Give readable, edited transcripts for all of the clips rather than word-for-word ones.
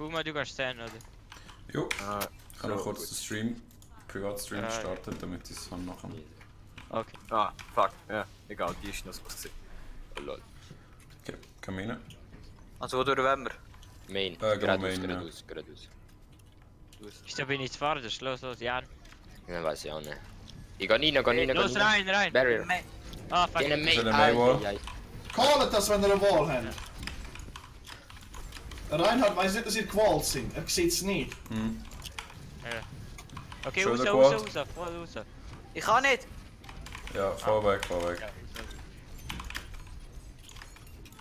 Kuma, du gehst 10, oder? Jo. Ich habe noch kurz den Stream, Privatstream gestartet, damit ich es machen kann. Okay. Ah, fuck. Ja, egal, die ist noch so gewesen. Oh lol. Okay, komm rein. Also, wo wollen wir? Main. Genau, Geradeaus, Main, ja. geradeaus. Wieso bin ich zu fahren? Das ist los, ja. Ja, weiß ich auch nicht. Ich geh rein, Los, rein! Barrier. Ah, fuck. Gehen Is er Main. een Maywall? Callt das, wenn ihr eine Wahl habt. Reinhard weiss nicht, dass ihr gewollt sind. Er sieht es nicht. Okay, Schöner raus, Quad. voll raus. Ich kann nicht! Ja, fahr weg, fahr weg.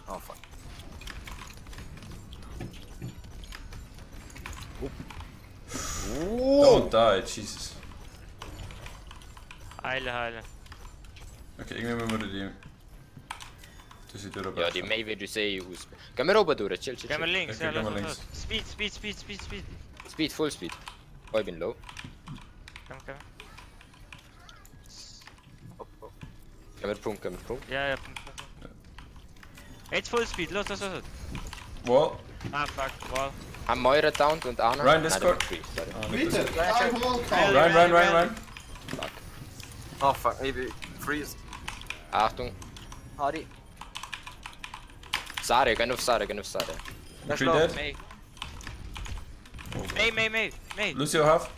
Oh, fuck. Don't die, Jesus. Heile. Okay, irgendwie müssen wir die... Dus die deur Ja, die Main wird uns eh aus. Gehen wir oben durch, chill. Gehen wir links, Okay, ja, gehen wir los, links. los. Speed. Speed, full speed. Oh, ich bin low. Komm. Gehen wir Punkt. Ja. Jetzt Full Speed, los. Wall. Ah, fuck, wow. Haben Moira down und Anna? Ryan, Discord. Nein, der war Ah, Bitte, nicht kein Wahl Call. Rein. Oh, fuck, ich bin freeze. Achtung. Harry. Sare, gehen auf Sare. Tree dead. May. Lucio half.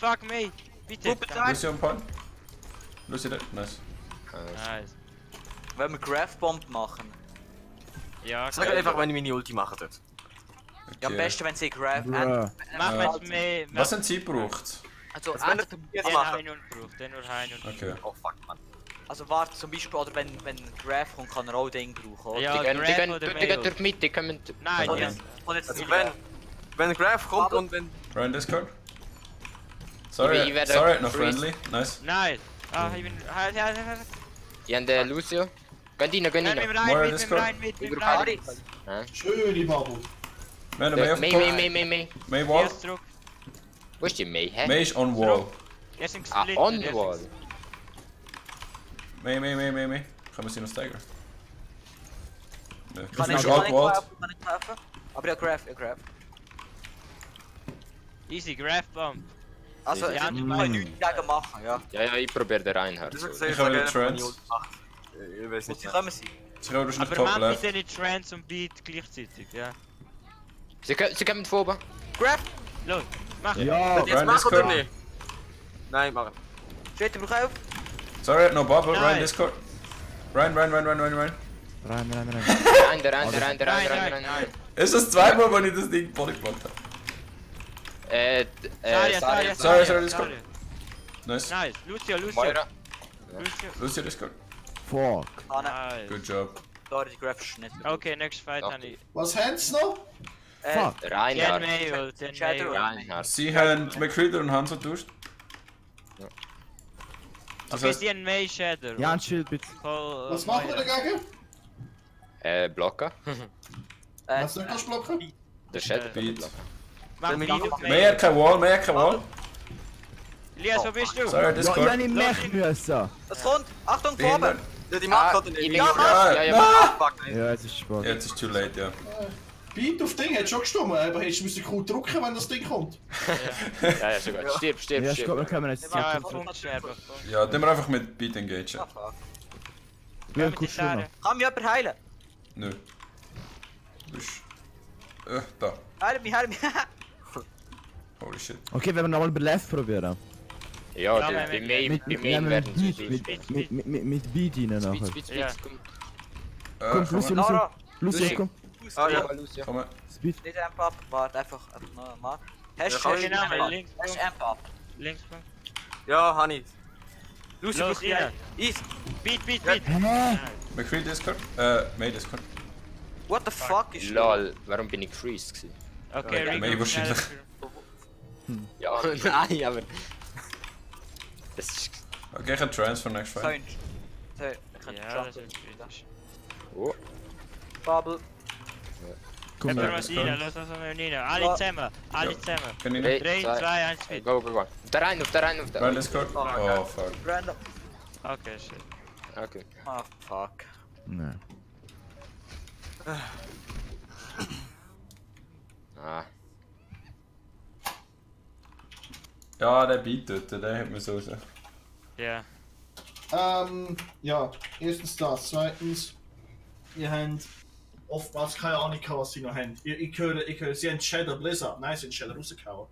Fuck, May. Bitte. Lucio on point. Lucio dead. Nice. Nice. Wollen wir Graph Bomb machen? Ja, Sag einfach, wenn ich meine Ulti mache dort. Ja, am Okay. besten, wenn sie Graph... Mach mit May. Was haben sie gebraucht? Also, Also, wenn du jetzt machen. Den nur Hein und Okay. Oh, fuck, man. Also, warte, zum Beispiel, oder wenn Graph kommt, kann er auch den brauchen, oder? Ja, Die gehen Grab oder durch Mail. die Mitte, die kommen... Nein, Und ja. jetzt, Also wenn Graph kommt und wenn... Ryan Discord. Ich Sorry, werde noch freeze. friendly. Nice. Nice. Ah, ich bin... Ja. Ich habe den Lucio. Gehen rein. Mit Moira dem Discord. rein. Harry. Schöne Bubble. Wir haben einen May May. May Wall. Erst zurück. Wo ist die May, hä? May ist on wall. Er sind Ah, gesplittet. on the wall. May. Können wir sie noch steigern? Nee. Kann Das ich ist alt wall. treffen? Aber ja, Graph. Easy, Graph Bomb. Also, ich Ja, kann nichts dagegen machen, ja. Ja, ich probiere den Reinhard. Das ist Ich habe den Trance. Ich weiß Wo nicht. sie kommen sie? Sie kommen durch Aber top mach left. bitte nicht Trance und Beat gleichzeitig, ja. Sie kommen von oben. Graph! Los, mach. Ja, Jetzt Ryan machen oder Discord. nicht? Nein, machen. Steht der Brauch auf? Sorry, no bubble. Nein. Ryan Discord. Ryan. rein. Rein. Ist das zweimal, wenn ich das Ding bodyblockt habe? Sorry, Discord. Nice. Nice, Lucio. Moira. Lucio Discord. Fuck. Ah, nein. Nice. Good job. Da die Graph ist nicht. Okay, next fight Doch. dann ich. Was haben sie noch? Fuck. Den Reinhard. Mail, den Shadow. Mail. Reinhard. Sie haben McCreeder und Hans vertauscht. Das Okay, heißt, die haben Mail Shadow. Ja, ein Schild bitte. Voll, Was machen wir dagegen? Blocken. Was du kannst blocken? Der Shadow. Beat. Mach Beat auf Mehr Mail. kein Wall. Elias, wo bist du? Sorry, Ja, ich Discord. hab nicht mech müssen. Es kommt! Achtung, Behindert. vorne! Ja, die macht oder ich nicht? bin Ja, ja, Ja, fuck, nein. Ja, jetzt ist Spaß. Jetzt ist too late, ja. Beat auf Ding hat schon gestimmt, aber hättest du Q drücken, wenn das Ding kommt. Ja, schon gut. Stirb. Ja, ich glaube, wir können jetzt Ja, zurück. Funkscherbe. Ja, dann wir einfach mit Beat engagen. Ja, fuck. Ja, mit gut die schon. Schare. Kann mich jemand heilen? Nö. Du bist... da. Heile mich. Holy shit. Okay, wenn wir nochmal bei Left probieren. Ja, Ja, die mit- Main werden zu Beat, mit Beat rein nachher. Speed, Ja. komm. Komm, Lucio, Lara! Lucio, komm. Ah ja, Lucio. Komm mal. Speed. nicht Amp up, warte einfach noch mal. Hast Ja, du genau, Amp up? links, Hast du Amp up? Links, Ja, Hani. Lucio, Los, ja. Easy. Beat. Hä? McCree Discord. May Discord. What the fuck ist Lol, warum bin ich freezed gewesen? Okay, Ja, Rico, May wahrscheinlich. Ja, nein, aber... Das ist... Okay, ich habe Transfer next fight. Könntest. So, ich könnte Ja, das jumpen. ist kritisch. Oh. Bubble. Komm, Können wir Ja, was Discord. rein, lass uns mal rein. Alle zusammen. Kann ich Hey. nicht? 3, 2, 1, Go, mit. go. Auf der rein. Ryan Discord. Oh, fuck. Random. Okay, shit. Okay. Ah, fuck. Nein. Ja, der Beat dort, der hat mir so raus. Ja. Ja, erstens das. Zweitens, ihr habt oftmals keine Ahnung, was sie noch haben. Ich höre, sie haben Shadow Blizzard. Nein, sie haben Shadow rausgehauen.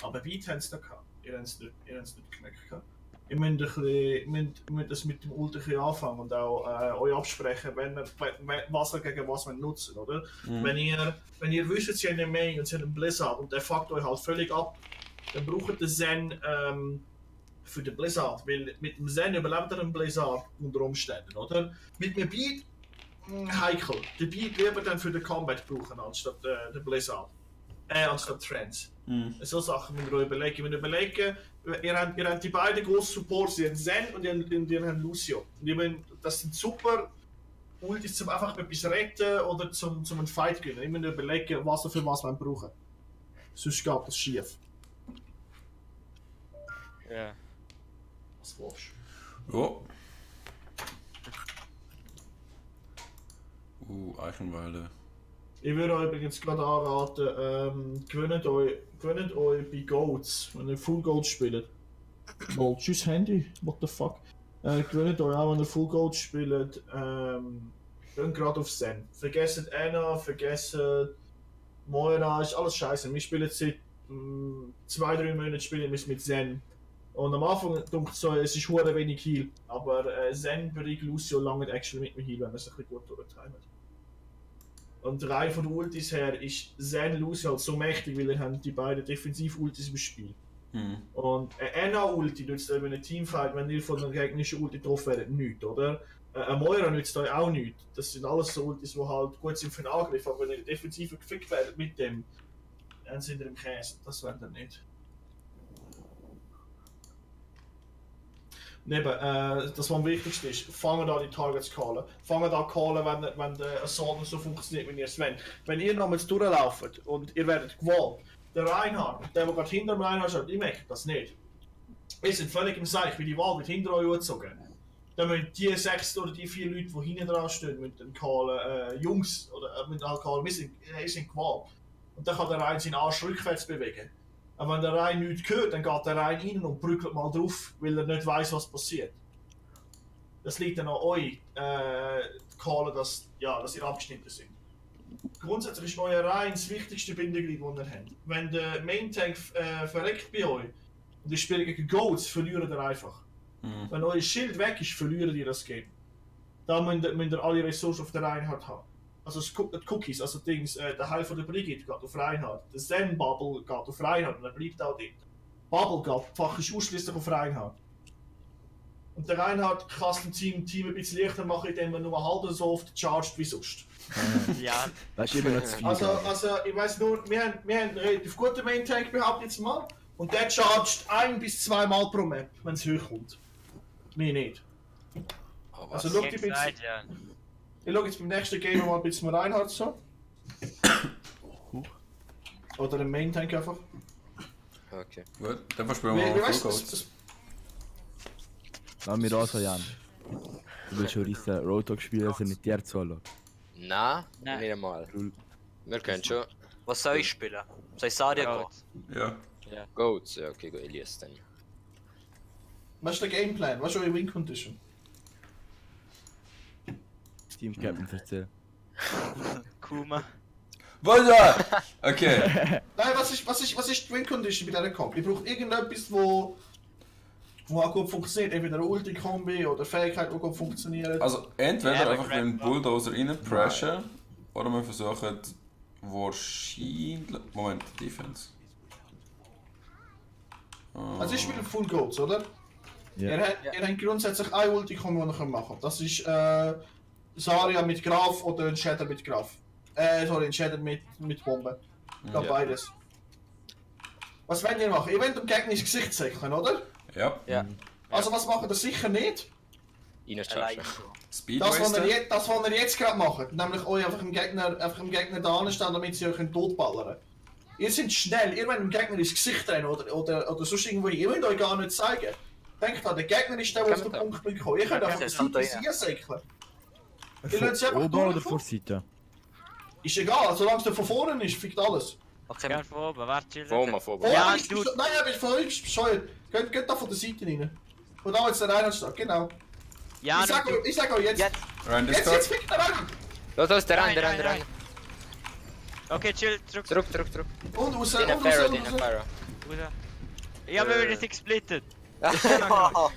Aber Beat haben sie noch gehabt. Ihr habt es nicht gemerkt gehabt. Ihr müsst das mit dem Ult ein bisschen anfangen und auch euch absprechen, was ihr gegen was nutzen, oder? Wenn ihr wisst, sie haben eine Main und sie haben einen Blizzard und der fuckt euch halt völlig ab, dann braucht ihr Zen für den Blizzard, weil mit dem Zen überlebt ihr einen Blizzard unter Umständen, oder? Mit dem Beat heikel. Den Beat lieber dann für den Combat brauchen, anstatt den Blizzard. Anstatt Trends. So Sachen müsst ihr euch überlegen. Wenn ihr überlegen, ihr habt die beiden grossen Supports, ihr habt Zen und ihr habt Lucio. Und das sind super Ultis, zum einfach etwas retten oder zum einen Fight gewinnen. Ihr müsst überlegen, was ihr für was man brauchen. Sonst geht das schief. Ja. Was willst Ja. Eichenwalde. Ich würde euch übrigens gerade anraten, gewöhnt euch bei Golds, wenn ihr Full Gold spielt. Oh, tschüss Handy, what the fuck. Gewöhnt euch auch, wenn ihr Full Gold spielt, geht gerade auf Zen. Vergesst Anna, vergesst Moira, ist alles scheiße. Wir spielen seit 2-3 Monaten spielen wir mit Zen. Und am Anfang denkt so, es ist hure wenig Heal, aber Zen, Brick, Lucio lange actually mit mir Heal, wenn man es ein bisschen gut durchtreibt. Und rein von den Ultis her ist Zen Lucio halt so mächtig, weil er haben die beiden Defensiv-Ultis im Spiel. Und eine Anna-Ulti nützt euch in einem Teamfight, wenn ihr von einer gegnerischen Ulti getroffen werdet, nichts, oder? Eine Moira nützt euch auch nichts. Das sind alles so Ultis, die halt gut sind für den Angriff, aber wenn ihr defensiv gefickt werdet mit dem, dann sind ihr im Käse. Das werdet ihr nicht. Und eben, das was am wichtigsten ist, fangen an die Targets zu callen. Fangen an zu callen, wenn der Assault so funktioniert, wie ihr es wollt. Wenn ihr nochmals durchlauft und ihr werdet gewollt, der Reinhard, der gerade hinter dem Reinhard steht, ich merke das nicht. Ihr seid völlig im Seich, wie die Wahl wird hinter euch angezogen. Dann müssen die 6 oder die 4 Leute, die hinten dran stehen, mit den callen, Jungs, oder mit den callen, wir sind gewollt. Und dann kann der Rein seinen Arsch rückwärts bewegen. Und wenn der Rein nichts hört, dann geht der Rein rein und brückelt mal drauf, weil er nicht weiss, was passiert. Das liegt dann an euch, callen, dass ihr abgeschnitten seid. Grundsätzlich ist euer Rein das wichtigste Bindeglied, das ihr habt. Wenn der Main Tank verreckt bei euch und ihr spielt gegen Goats, verliert ihr einfach. Wenn euer Schild weg ist, verliert ihr das Game. Da müsst ihr alle Ressourcen auf der Reinhard haben. Also die Cookies, also Dings, der Heil von der Brigitte geht auf Reinhard. Der Zen Bubble geht auf Reinhard und er bleibt auch dort. Bubble geht faktisch ausschließlich auf Reinhard. Und der Reinhard kann es dem Team ein bisschen leichter machen, indem er nur halb so oft charged wie sonst. Ja. Das ist immer noch zu viel. Also ich weiss nur, wir haben einen relativ guten Main Tank behauptet jetzt mal. Und der charged 1 bis 2 Mal pro Map, wenn es hochkommt. Mehr nicht. Also schau Jetzt ich bisschen. seid ihr. Ich schaue jetzt beim nächsten Game mal ein bisschen Reinhard so. Oder den Main Tank einfach. Okay. Gut, dann verspielen Wie wir mal weißt Full du, Gold. Lass mir das Jan. Du willst schon riesen Roadhog spielen, also nicht dir zu lassen. Nein, Nein. nicht einmal. Wir können schon. Was soll ich spielen? Soll ich Saria Gut. gehen? Ja. Goats, ja, okay, go Elias dann. Was ist der Gameplan? Was ist eure Win Condition? Team Captain erzählen. Kuma. Weiter! Okay. Nein, was ist die Win Condition bei dieser Comp? Ich brauche irgendetwas, wo auch gut funktioniert. Entweder eine Ulti-Kombi oder Fähigkeit, die gut funktioniert. Also entweder Ja, einfach aber mit dem Bulldozer reinpressen oder wir versuchen wahrscheinlich... Moment, Defense. Also ich spiele Full Goats, oder? Ja. Ihr habt grundsätzlich eine Ulti-Kombi, die ihr machen könnt. Das ist Saria mit Graf oder ein Shatter mit Graf. Sorry, ein Shatter mit Bombe. Ich glaube beides. Was wollt ihr machen? Ihr wollt dem Gegner ins Gesicht säckeln, oder? Ja. Ja. Also was macht ihr sicher nicht? Reinschargen. Speed Das, was wasten. ihr jetzt gerade macht, nämlich euch einfach im Gegner da anstellen, damit sie euch totballern können. Ihr seid schnell, ihr wollt dem Gegner ins Gesicht rennen oder sonst irgendwo hin. Ihr wollt euch gar nicht zeigen. Denkt an, der Gegner ist der, der auf den Punkt bekommt. Ihr könnt einfach das die ist Seite säckeln. Ihr lasst sie einfach Oben oder durchkommen. vor Seite? Ist egal, solange es von vorne ist, fickt alles. Okay, Gern von oben, warte, chill. Vor mal, Oh, Ja, ich du- nein, ich bin von euch bescheuert. Geht da von der Seite rein. Und da jetzt der Reinhard steht, genau. Ja, Ich sag euch jetzt. Jetzt. Ryan Jetzt Discord. fickt der Reinhard. Los, der Rein, rein. rein. Okay, chill, zurück. Zurück. Und raus, Den und Pharaoh, raus, den und raus. Pharaoh. Raus. Ich hab mir wieder sich gesplittet. Ja. Kommen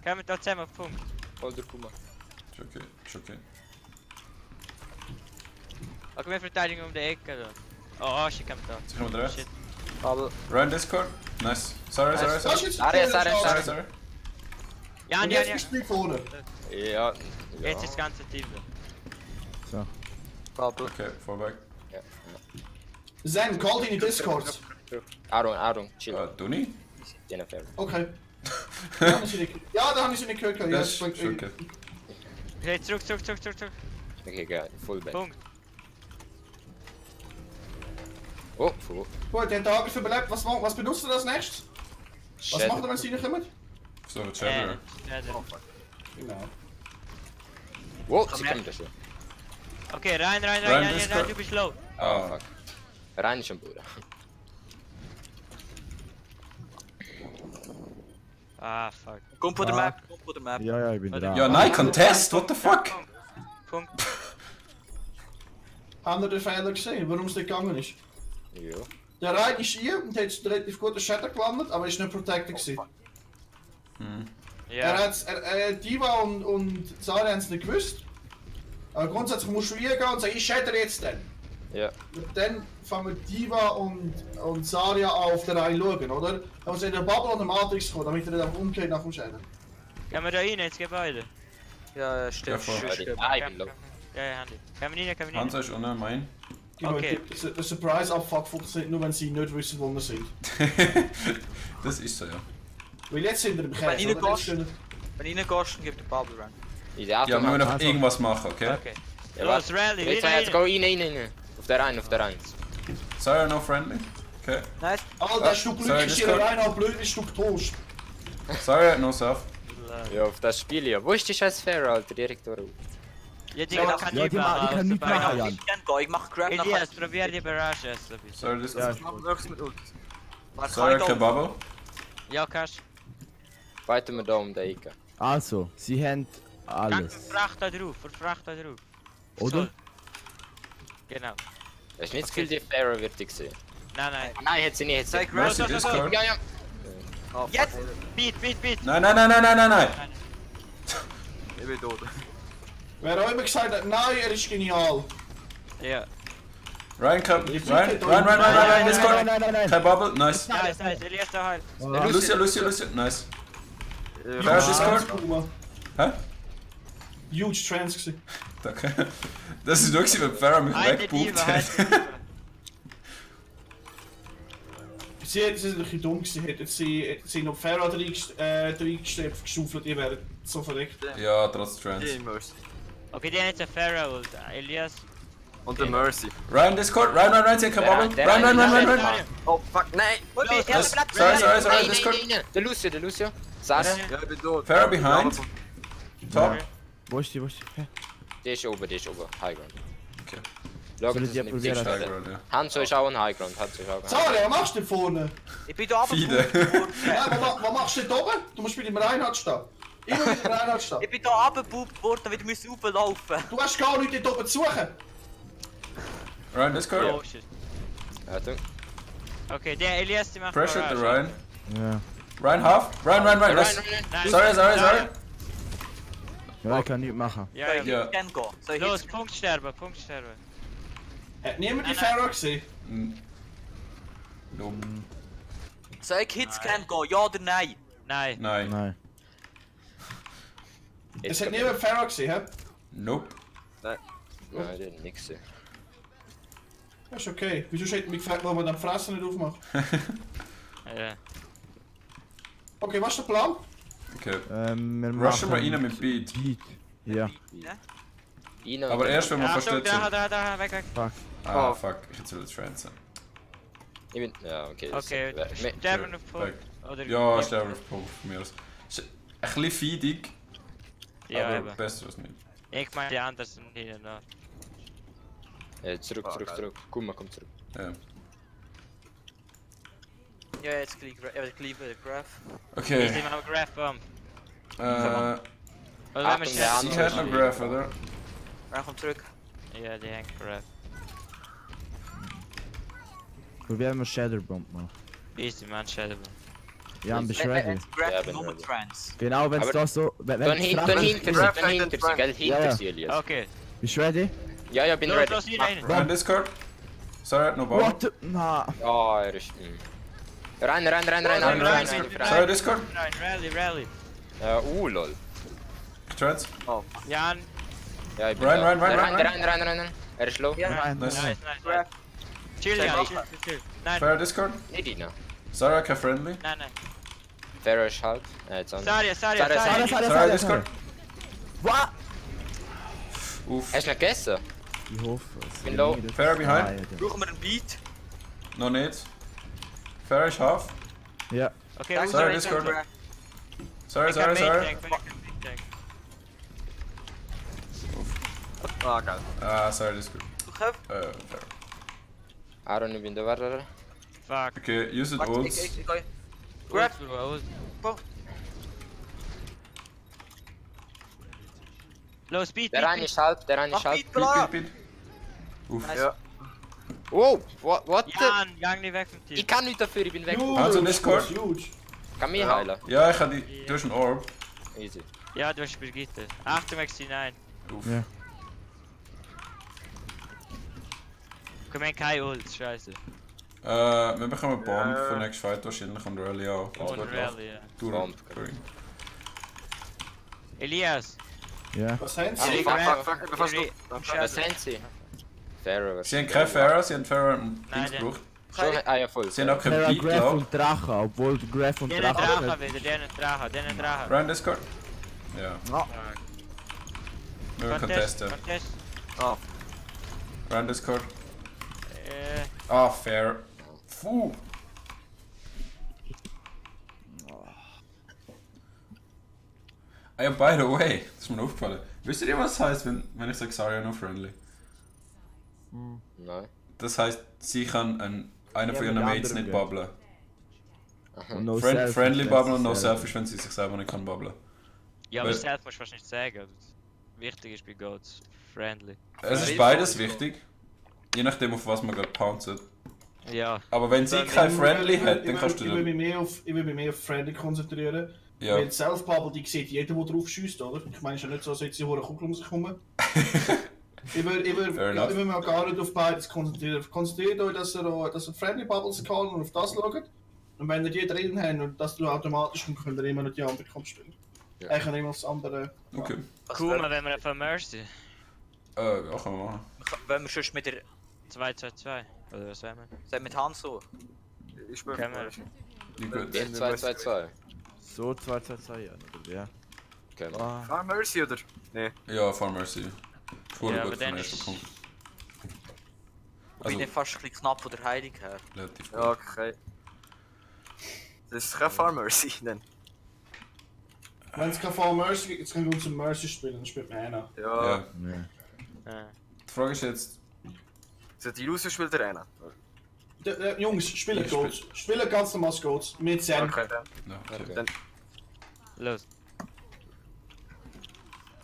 wir da zusammen auf Punkt. Voll der Kuma. Ist okay. Okay, wir verteidigen um die Ecke da. Oh, shit, kommt da. Sicher mal drin. Shit. Aber Ryan Discord. Nice. Sorry. Das ist jetzt Sorry. Ja, Und ja, jetzt ja. bist du vorne. Ja. Jetzt ist das ganze Team da. Bubble. Okay, Vorback. Zen, call deine Discords. Aaron, chill. Tony? Den Pharaoh. Okay. Da haben sie nicht- Ja, da haben sie nicht gehört. Ja, Das ist okay. Okay, zurück. Okay, geil. Full back. Punkt. Oh, full. Gut, der hat Angriff überlebt. Was benutzt er als nächstes? Was macht er, wenn sie reinkommen? So, Chandler. Genau. Wow, sie kommen da schon. Okay, rein, Discord. du bist low. Ah, Fuck. Rein schon, Bruder. Ah, fuck. Kom voor de map, kom voor de map. Ja, ich bin da. ja, nein, Contest, what the fuck? Punkt. Haben wir den Fehler gesehen, warum es nicht gegangen ist? Ja. Der Rhein ist hier und hat relativ guten Shadow gelandet, aber ist nicht protected gewesen. Ja. Diva und Sarah haben es nicht gewusst. Aber grundsätzlich musst du hier gehen und sagen, ich shatter jetzt dann. Ja. Und dann fangen Diva und Saria an auf den Rhein schauen, oder? Da muss in der Bubble und der Matrix kommen, damit er nicht einfach umgeht nach dem Shadow. Gehen wir da rein, ins Gebäude? Ja, ja, stimmt. Ja, voll. Stimmt. Ah, ich bin low. Ja, Handy. Können wir rein? Hansa ist unten, mein. Okay. Der Surprise-Abfuck funktioniert nur, wenn sie nicht wissen, wo wir sind. Das ist so, ja. Weil jetzt sind wir im Käse, Wenn ich nicht oder? Jetzt gehe- stehen- Wenn ich reingehst, gibt der Bubble Run. Ideal. Ja, wir müssen noch Also. irgendwas machen, okay? Okay. Ja, Los, Rally, Jetzt go rein. Auf der rein. Sarah no friendly? Okay. Nice. Alter, hast du Glück, sorry, ist Discord. hier rein, blöd ist du Toast. Sarah no self. Ja, auf das Spiel ja. Wo ist die scheiß Pharaoh, Alter? Direkt durch. Ja, die Ja, kann Ja, nicht die kann nicht machen. machen, Jan. Ich kann gehen, ich mach Grab nach Elias, probier die Barrage erst ein bisschen. Sarah Ja, Discord. ist gut. Möchtest mit Ult. Warte, Sarah kann ich kein da Bubble. Ja, kannst. Weiter wir da um die Ecke. Also, sie haben Gang alles. Fracht da drauf, Fracht da drauf. Oder? So. Genau. Hast du nicht das Gefühl, die Pharaoh wird dich sehen? Nein. Nein, hat sie nicht. Zeig Grab. Mercy Discord. Ja. Oh, Jetzt! fuck. Beat! Nein. Ich bin tot. Wer auch immer gesagt hat, nein, er ist genial. Ja. Ryan, come. Ich Ryan, fick Ryan, den- Ryan, Discord. Nein. Kein Bubble, nice. Nice, Elias da halt. Lucia, nice. Sarah Discord. Hä? Huge Trans gewesen. Danke. Das ist nur gewesen, wenn Farah mich Eine weggebucht Diva, hat. eine Diva. Sie sind ein bisschen dumm gewesen, hätten sie noch Farah reingestuft, ihr wäret so verreckt. Ja, trotz Trans. Die Mercy. Okay, die haben jetzt ein Pharaoh ult. Elias. Und der Mercy. Ryan, Discord. Ryan, sie haben kein Bubble. Der Ryan. Oh fuck, nein! Sorry, Discord. Der Lucio. Sarah, Ja, ich bin tot. Farah behind. Top. Wo ist die? Hä? die ist oben. High Ground. Okay. Schau, Soll ich das die ist nicht probieren? sicher. High Ground, ja. Hanzo ist auch ein High Ground. Sarah, was machst du denn vorne? Ich bin da Fide. abgebucht Ja, was machst du denn oben? Du musst mit dem Reinhard stehen. Immer mit dem Reinhard stehen. Ich bin da abgebucht worden, wieder müssen rauflaufen. Du hast gar nichts dort oben zu suchen. Ryan, Discord. Oh shit. Achtung. Okay, der Elias, die macht Pressure the Barrage. Ryan. Ja. Ryan, half. Ryan. Nice. Nein. Sorry. Ja, ich kann nichts machen. Ja, Soll ja. ich Ja. gehen gehen? Soll ich Los, jetzt... Punkt sterben. Hat niemand die Nein, nein. Farah gesehen? Nope. Soll ich jetzt gehen gehen? Ja oder nein? Nein. Nein. Nein. Es hat niemand Farah gesehen, hä? Nope. Nein, der hat nichts gesehen. Das ist okay. Wieso hat mich gefragt, warum man dann Fressen nicht aufmacht? Ja. Okay, was ist der Plan? Okay. Wir Rushen wir machen rein mit Beat. Beat. Ja. Rein Aber und- erst wenn wir Achtung, verstehen. da, weg. Ah, fuck. Ich hätte es Trans. Ich bin... Ja, okay. das- Okay, Me- sterben auf Punkt. Oder Ja, sterben auf Punkt von mir aus. Ist ein bisschen feidig, Ja, aber eben. besser als nicht. Ich meine die anderen sind hier noch. Zurück. Kuma, komm zurück. Ja. Ja, jetzt gleich wieder Graph. Okay. Easy, machen wir Graph Bomb. Äh, Oder wenn wir Achtung, der schnell... sie hat noch Graph, oder? Graph kommt zurück. Ja, die hängt Graph. Probieren wir Shatterbomb mal. Easy, man, Shadow. Ja, bist du ready? Graph Ja, bin nur mit ready. Trance. Genau, wenn es Aber- da so... Wenn Dann es hinter flach ist- sie, dann hinter sie, gell? Ja, ja. Hinter sie, Elias. Okay. Bist du ready? Ja, bin Los, ready. los, hier rein. Run Discord. Sarah, no What bubble. the... Na... Oh, er ist... Rein. rein. Sarah, Discord. Rein, Rally. Lol. Trans. Jan. Ja, ich bin Rein, da. rein. Rein. Er ist low. Ja, Nein, Nice. nein. Nice. Graph. Chill, Sehr Jan, gut. chill. Nein, Sarah, Discord. Nicht Dina. Sarah, kein Friendly. nein. Pharaoh ist halb. Jetzt an. Saria. Sarah, Discord. What? Uff. Hast du nicht gegessen? Ich hoffe es. Bin low. Farah behind. Nein, Brauchen wir einen Beat? Noch nicht. Farah ist half. ja. Okay, Danke, Sorry, raus, Discord. Graph. Sarah. Ich kann Main Sarah. tank, Main tank. Ah, geil. Ah, Sarah, Discord. Terug. Farah. Aaron, ich bin da. Warte. Fuck. Okay, use it Wacht, ults. ik ga je. Grab. Low speed, Der eine ist halb. Mach Beat, Beat, klar. beat. Uff. Nice. Ja. Wow, what the... Jan, gang nicht weg vom Team. Ich kann nichts dafür, ich bin weg. Also Discord. Huge. Kann mich Ja. heilen. Ja, ich habe die durch einen Orb. Easy. Ja, du hast Brigitte. Achtung, X9. Uff. Ja. Komm, wir haben keine Ults, scheiße. Wir bekommen Bomb Ja. für Next Fight wahrscheinlich und Rally auch. wenn's Und gut läuft. Rally, ja. Du, Bomb. Curry. Elias. Ja. Was haben Ja, sie? ich- Fuck, ich bin fast Iri- tot. Was sind sie? Pharaoh. Sie haben keine Farah, sie haben Farah im Nein, Dings nein. gebraucht. Schon, ja, voll. Sie haben auch keinen Terra Beat, Graph glaub und Drache, obwohl Graph und Den Drache... Drache wieder, den Drache. Run Discord. Ja, Ja. wir contesten. Contest. Run Discord. Äh, Ah, fair. Puh. Ah ja, by the way, das ist mir aufgefallen. Wisst ihr, was das heißt, wenn ich sage Saria no friendly? Nein. Das heißt, sie kann einer Ja, von mit ihren Mates anderen nicht gehen. bubblen. Und no selfish, Friendly das bubblen ist und no selber. selfish, wenn sie sich selber nicht kann bubblen. ja, aber Weil- selbst musst du fast nicht sagen. Wichtig ist bei Goats. Friendly. Es ist beides wichtig, je nachdem auf was man gerade pouncet. Ja. Aber wenn sie kein Friendly hat, dann kannst Ich will du... mich mehr auf Friendly konzentrieren. Ja. Weil Self-Bubble, die sieht jeder, der drauf schießt, oder? Ich meine, es ist ja nicht so, als hätte sie eine Kugel um sich herum. Ich Fair enough. will mich gar nicht auf beides konzentrieren. Konzentriert euch, dass ihr Friendly Bubbles kann und auf das schaut. Und wenn ihr die drin habt und dass du automatisch kommst, könnt ihr immer noch die andere Kampf spielen. Ja. Ich kann immer aufs andere. Okay. Cool, wenn wir von Mercy. Ja, können wir machen. Wenn wir schon mit der. 2-2-2. Oder was wollen wir? Sind mit Hans so. Ich bin Können wir. Wie gut. Jetzt 2-2-2. So 2-2-2, ja, oder wie? Okay, man. Ah, Ah, Mercy oder? Nee. Ja, for Mercy. Voll Ja, gut aber für dann den ersten ist- Punkt. Ich Also, bin fast ein bisschen knapp von der Heilung her. relativ Ja, gut. okay. Das ist kein Farm Mercy, dann. Wenn es kein Fall Mercy gibt, jetzt können wir uns zum Mercy spielen, dann spielt man einer. Ja. Ja. nee. Ja. Die Frage ist jetzt, So, die Illusion spielt der eine. Jungs, spielen Ich Goats. Spielen ganz normal Goats. Mit Sam. Okay, dann. ja, okay. Dann. Los.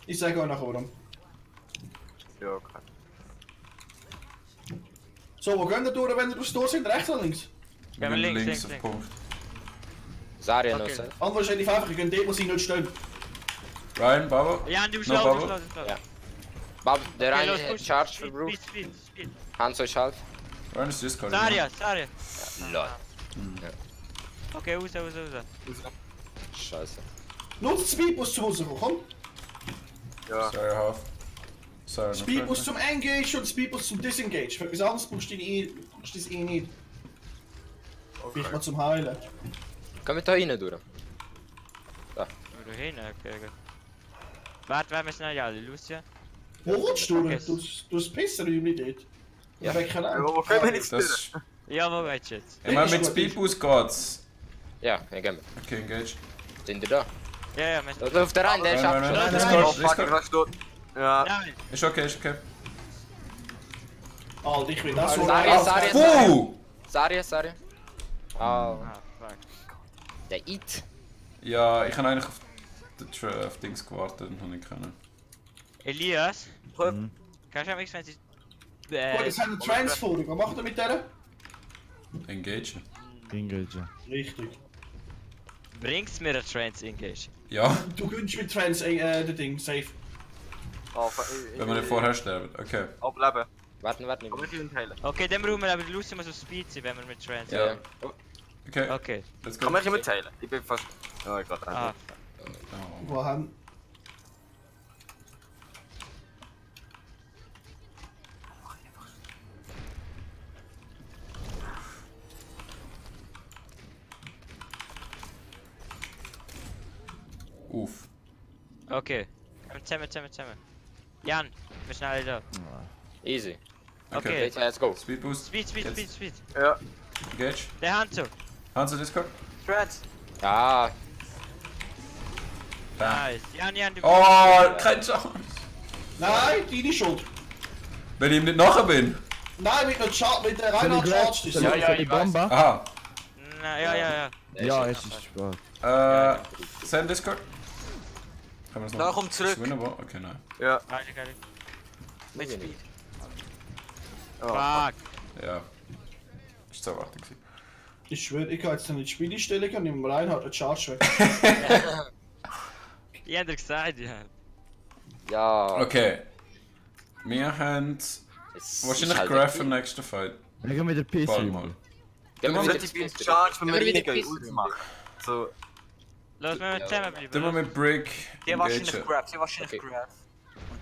Ich sage euch nachher warum. Ja, okay. So, wo gehen wir durch, wenn wir durchs Tor sind? Rechts oder links? Wir wir gehen links, links links, auf Punkt. Saria noch Okay. self. Unwahrscheinlich einfach, ihr könnt dort, wo sie nicht stehen. Ryan, Baba. Jan, du bist No low, bubble. Ja. Bab, der Okay, los, eine hat push. Charge Speed, verbraucht. Speed. Hanzo ist halb. Ryan ist Discord. Saria. Lol. Okay, raus. Scheiße. Nutzt Speedbus zum rauskommen, komm. Ja. Sorry, half. Sorry, no Speedbus friendly. zum Engage und Speedbus zum Disengage. Für etwas anderes brauchst du das eh nicht. Vielleicht mal zum Heilen. Können wir da rein durch? Wo du hin? Okay, gut. Warte, wir müssen noch alle. Lucia? Wo rutscht du? Okay. Du hast Pisserräumchen dort. Ja. Weg kann Ja, wo können wir jetzt Das... Ja, wo geht's jetzt? Ich meine, mit Ist gut. Speedboost geht's. Ja, gehen wir. Okay, engage. Sind ihr da? Ja, wir müssen... Da läuft der rein, der ist Nein, nein, abgeschlossen. nein, Nein, Oh, Discord, fuck, ich Discord. war tot. Ja. Nein! Ist okay, ist okay. Alter, ich will das so... Wow! Zarya. Oh, Ah, fuck. der Eat. Ja, ich habe eigentlich auf Dings gewartet und habe nicht können. Elias, Goed. kannst du mich, wenn sie... Gut, jetzt haben wir Transforming. Was macht er mit der? Engage. Engage. Richtig. Bringst mir ein Trans-Engage? Ja, Du gönnst mit Trans das Ding, safe. Oh, wenn wir nicht vorher sterben. Okay. Ableben. Warten. Aber nicht in heilen. Okay, dann brauchen wir aber Lucy muss auf Speed sein, wenn wir mit Trans... Ja. Okay, Okay. let's go. Kann man nicht heilen? Ich bin fast... Oh, ich gerade Ah, Oh. Wo haben... Uff. okay. Zusammen. Jan, wir schnell da. Easy. Okay. Okay, let's go. Speed Boost. Speed. Ja. Engage. Der Hanzo. Hanzo Discord. Trans. Ja, Nice. Jan, du Oh, kein Chance. Nein, deine Schuld. Wenn ich ihm nicht nachher bin. Nein, mit der Reinhard charged ist. Soll die Bombe? Aha. Na, ja. Ja, es ist spät. Send Discord. Können wir das Da noch? kommt zurück. Ist winnable? Okay, nein. Ja. Geil. Mit Speed. Oh. Fuck. Ja. Ist zu erwarten gewesen. Ich schwöre, ich kann jetzt nicht Spiele stellen und im Reinhard eine Charge weg. Ich hab dir gesagt, ja. ja. Okay. Wir haben Es wahrscheinlich ist halt Graph im wirklich- nächsten Fight. Wir gehen mit der PC Bald rüber. mal. Gehen wir Sollte mit ich der bin Charge, wenn wir Gehen wir reingehen, mit der Ult machen. So. Los, wir müssen zusammenbleiben. Dann wir mit Brick. Die wahrscheinlich engagen. Grab, die wahrscheinlich Okay. Grab.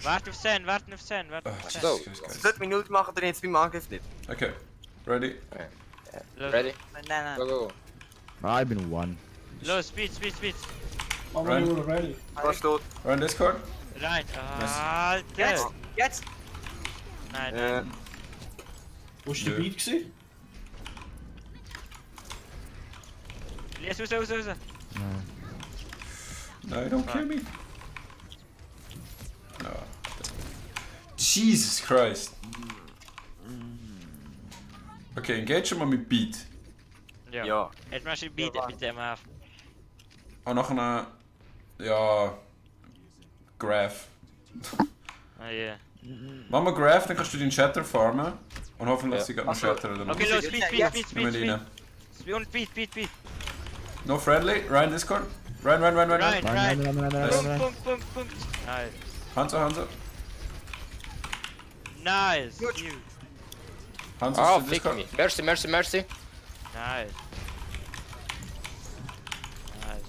Warte auf Sen. Oh, Go. Jesus Christ. Sollte mich Ult machen, dann jetzt beim Angriff nicht. Okay. Ready? Ready? Nein. Go, go. Ah, ich bin one. Los, Speed. Machen wir nur ready. Was steht? Run Discord. Rein. Jetzt! Alter. Jetzt! Nein. Wo war der Nö. Beat gewesen? Elias, raus. No, don't kill me. No. Jesus Christ. Okay, engage mal mit Beat. Ja. Ja. Jetzt machst du Beat mit dem auf. Und nachher. Ja. Graph. Ah, ja. Mach mal Graph, dann kannst du den Shatter farmen. Und hoffentlich Ja. sie gerade noch Ach so. Shatter oder Okay, los, Speed. Nimm ihn rein. Und Speed. No friendly, Ryan Discord. Ryan. Rein. Nein. Punkt. Nice. Hanzo. Nice. Gut. Huge. Hanzo Oh, ist fick Discord. me. Mercy. Nice.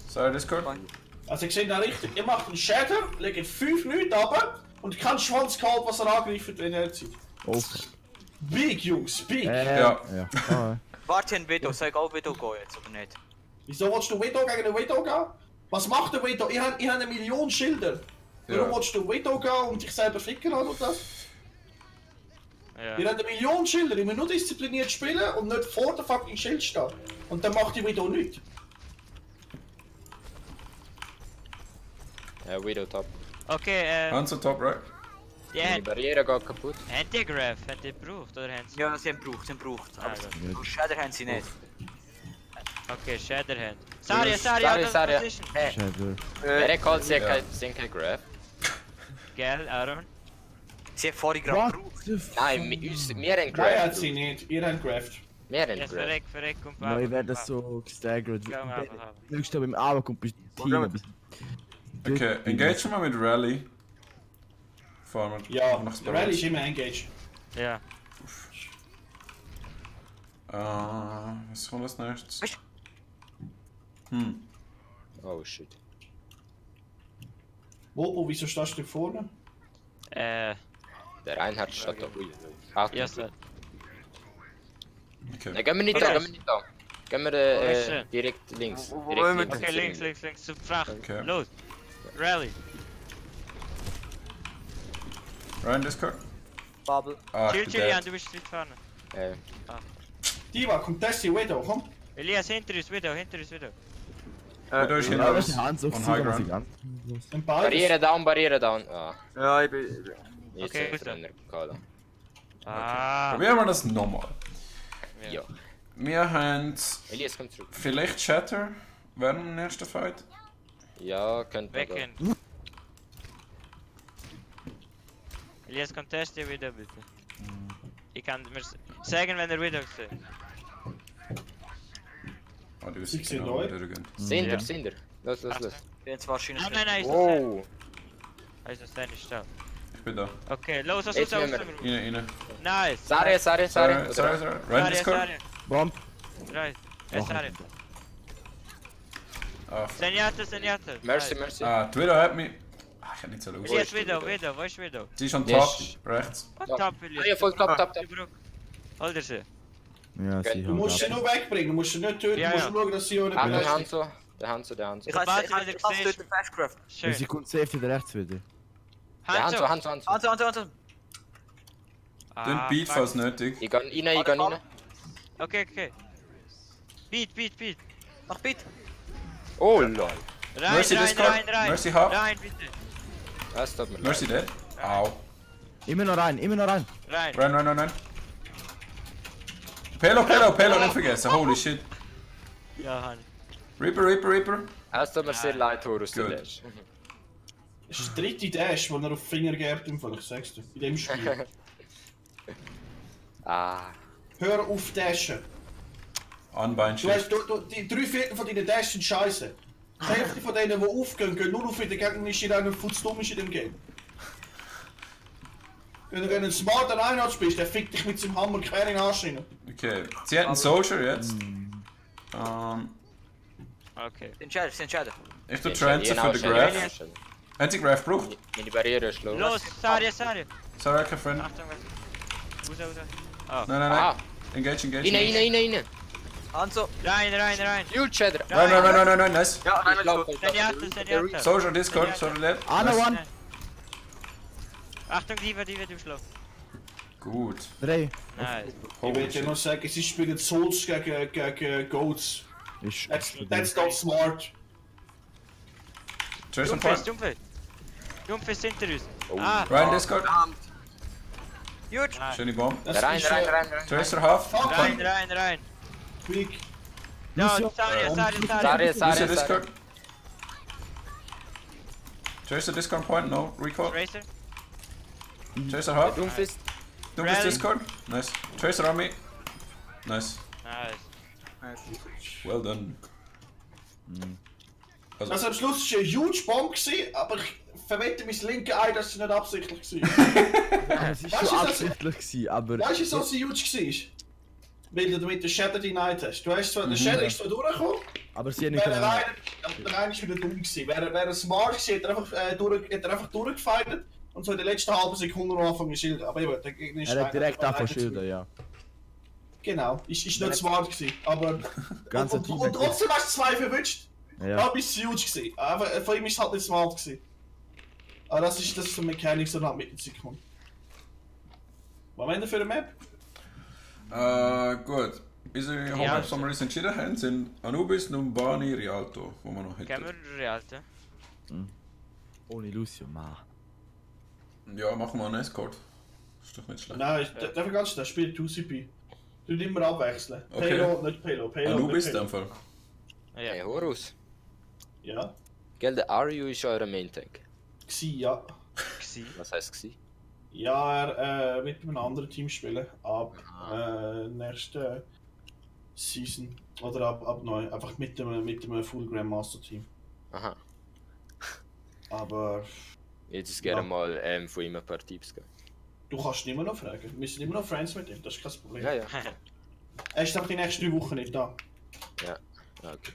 Sorry, Discord. Also ich sehe da richtig, ihr macht einen Shatter, legt 5 Leute runter und kein Schwanz kalt, was er angreift in der Zeit. Oh. Big, Jungs, big! Ja. Ja. Ah, Warte ein Veto, soll ich auch Veto gehen jetzt oder nicht? Wieso willst du Veto gegen den Veto gehen? Was macht der Veto? Ich hab eine Million Schilder. Warum Ja. willst du Veto gehen und dich selber ficken oder das? Ja. Ihr habt eine Million Schilder, ihr müsst nur diszipliniert spielen und nicht vor der fucking Schild stehen. Und dann macht die Veto nichts. Widow top. Okay, Hanzo top, right? ja, Die Barriere geht kaputt. habt ihr Graph? Habt ihr gebraucht oder haben sie? Ja, sie haben gebraucht. Aber Ah, Shader haben sie nicht. Okay, Shatterhand. Sorry, Sorry. Position. Shadow. Wer callt sie Ja. kein Graph? Gell, Aaron? Sie haben vorhin gerade What gebraucht. the f... Nein, wir haben Nein, Graph. hat sie nicht. Ihr habt Graft. Wir haben Yes, Graph. verreck, kommt Nein, ich werde so gestaggert. Gehen wir einfach ab. Höchst beim Abend kommt bis Wo gehen wir? Team. Okay, engage mal mit Rally. Farmen. Ja, Nach der Rally ist immer engaged. Ja. Was kommt als nächstes? Was? Oh shit. Wieso stehst du vorne? Der Reinhard steht da. Ui. Halt. Yes, sir. Okay. Nein, gehen wir nicht da, gehen wir nicht da. Gehen wir ist schön. direkt links. Wo Direkt wollen wir Okay, links, zu Fracht. Okay. Los. Rally. Ryan Discord. Bubble. Ah, ich Chill, bin Jan, dead. du bist weit vorne. Äh, Diva, kommt das hier Veto, komm. Elias, hinter uns wieder. Da ist Ja, das hinter ist uns. Hand so On high ground. ganz. Und beides. Barriere down. Ah, Ja, ich bin... jetzt Okay, okay, gut. Trainer Kala. Ah. Probieren wir das nochmal. Ja. Wir haben Elias kommt zurück. vielleicht Shatter während dem ersten Fight. Ja, könnte man. Wecken. Elias, contest je wieder bitte. Ich kann mir sagen, wenn er wieder sieht. Oh, die Ich wissen sehe genau, wo Leute. der gehen. Sind Ja. er, sind er. Los, los, los. Jetzt wahrscheinlich Nein, nein, nein, Wow. ist das nicht stark. Ich bin da. Okay, los, los, Jetzt los, nehmen los. Rein. Nice. Sorry. Sorry. Run Sorry, Discord. sorry. Bomb. Right. Oh, Sorry. Ah, fuck. Senjata. Mercy, mercy. Ah, Twitter hat mich. Ah, ich kann nicht so los. Elias, Widow, wo ist Widow? Sie ist on Yes. top, rechts. What Ja. top, Ah, Elias? ja, voll top, top, top. Hol dir sie. Ja, sie Du musst sie haben nur wegbringen, du musst sie nicht töten, Ja, du musst ja. schauen, dass sie ohne Achtung, belästigt. Hanzo. Der Hanzo. Ich Sobald habe du wieder das siehst. töten Fastcraft. Schön. Sie kommt safe wieder rechts wieder. Der Hanzo. Hanzo, Hanzo. Den Beat, fuck. falls nötig. Ich kann rein. Okay. Beat. Mach bitte. Oh lol. Rein, Mercy Discord. rein. Mercy half. Rein, bitte. Das tut mir leid. Mercy dead. Au. Immer noch rein. Rein. Run. Pelo, nicht vergessen. Holy shit. Ja, Hani. Reaper. Es tut mir sehr leid, Horus, du Gut. lässt. Das ist der dritte Dash, den er auf die Finger gibt, im Fall, ich sag's dir. In dem Spiel. Ah. Hör auf Dashen. Anbeinschicht. Die 3/4 von deinen Dash sind scheiße. Die Hälfte von denen, die aufgehen, gehen nur auf den Gegner, ist in einem Fuß dumm ist in dem Game. Wenn du einen smarten Einheit spielst, der fickt dich mit seinem Hammer quer in den Arsch rein. Okay. Sie hat einen Soldier jetzt. Okay. Entscheiden. Ich tue Transfer für den Graph. Hat sie Graph gebraucht? Meine Barriere ist low. Los, Saria. Sorry, kein Friend. Achtung, raus. Oh. Nein. Ah. Engage. Rein. Hanzo. Rein. Huge Shader. Run, nice. Ja, nein, Ich laufe. Senjata. Soldier Discord, sorry dead. Anna one. Achtung, Diva, du schläfst. Gut. 3. Nice. Ich Holy will dir shit. noch sagen, sie spielen Souls gegen Goats. Ist. That's not smart. Trace on point. Dumpfes hinter uns. Oh. Ah, Ryan Discord. Huge. Schöne Bomb. Das Rein. ist Tracer half. Fuck, rein. quick. Ja, Lucio. Saria. Lucio Discord. Tracer Discord point, no recall. Tracer. Tracer half. Doomfist. Doomfist Rally. Discord. Nice. Tracer on me. Nice. Nice. Well done. Also am Schluss war es eine huge Bomb, aber ich verwette mein linke Ei, dass sie nicht absichtlich war. Es ist Weißt du, schon das- absichtlich gewesen, aber. Weißt du, wieso sie huge war? Weil du mit der Shadow denied hast. Du hast zwar, der Shadow ist zwar durchgekommen, Aber sie haben nicht wäre können. der eine ist wieder dumm gewesen. Wäre er smart gewesen, hätte er einfach durchgefeiert und so in der letzten halben Sekunde noch anfangen zu schildern. Aber eben, der Gegner ist Er hat direkt einfach davon alleine schildern, ja. Genau, ist nicht smart gewesen. Aber Ganze und Team und hat- trotzdem hast du 2 verwünscht. Ja, Ja. bist du huge gewesen. Aber von ihm ist es halt nicht smart gewesen. Aber das ist der Mechanik, so halt mit der Zeit kommt. Was haben wir für eine Map? Gut. Unsere Homeworks, die wir uns entschieden haben, sind Anubis, Numbani, Rialto, wo wir noch Kennen hätten. wir Realte? Ohne Lucio, ma. Ja, machen wir einen Escort. Ist doch nicht schlecht. Nein, der ganz schnell spielt 2CP. Du immer abwechseln. Okay. Payload, nicht Payload. Payload, Anubis nicht in dem Payload. Fall. Hey, Ja. Horus. Ja, Gell, der Aryu ist euer Main Tank. gsi, ja. Gsi. Was heisst gsi? Ja, er mit einem anderen Team spielen. Ab nächsten Season. Oder ab neu. Einfach mit dem Full Grandmaster Team. Aha. Aber Jetzt ist gerne Ja. mal von ihm ein paar Tipps geben. du kannst ihn immer noch fragen. Wir sind immer noch Friends mit ihm, das ist kein Problem. Ja. Er ist einfach die nächsten 3 Wochen nicht da. Ja, okay.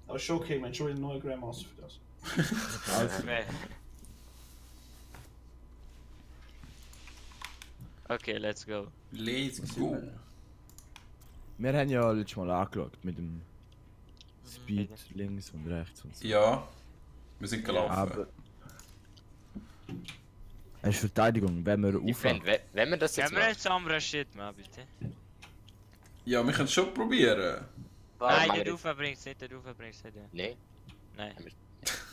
Aber ist schon okay, man schon einen neuen Grandmaster für das. Okay, let's go. Let's go. Wir haben ja letztes Mal angeschaut mit dem Speed links und rechts und so. Ja, wir sind gelaufen. Aber. Es ist Verteidigung, wenn wir Ich aufhören. finde, wenn wir das jetzt Können wir machen. jetzt Sombra Shit machen, bitte? Ja, wir können es schon probieren. Nein, machen der wir Rufer bringt's nicht, ja. Nein. Nein.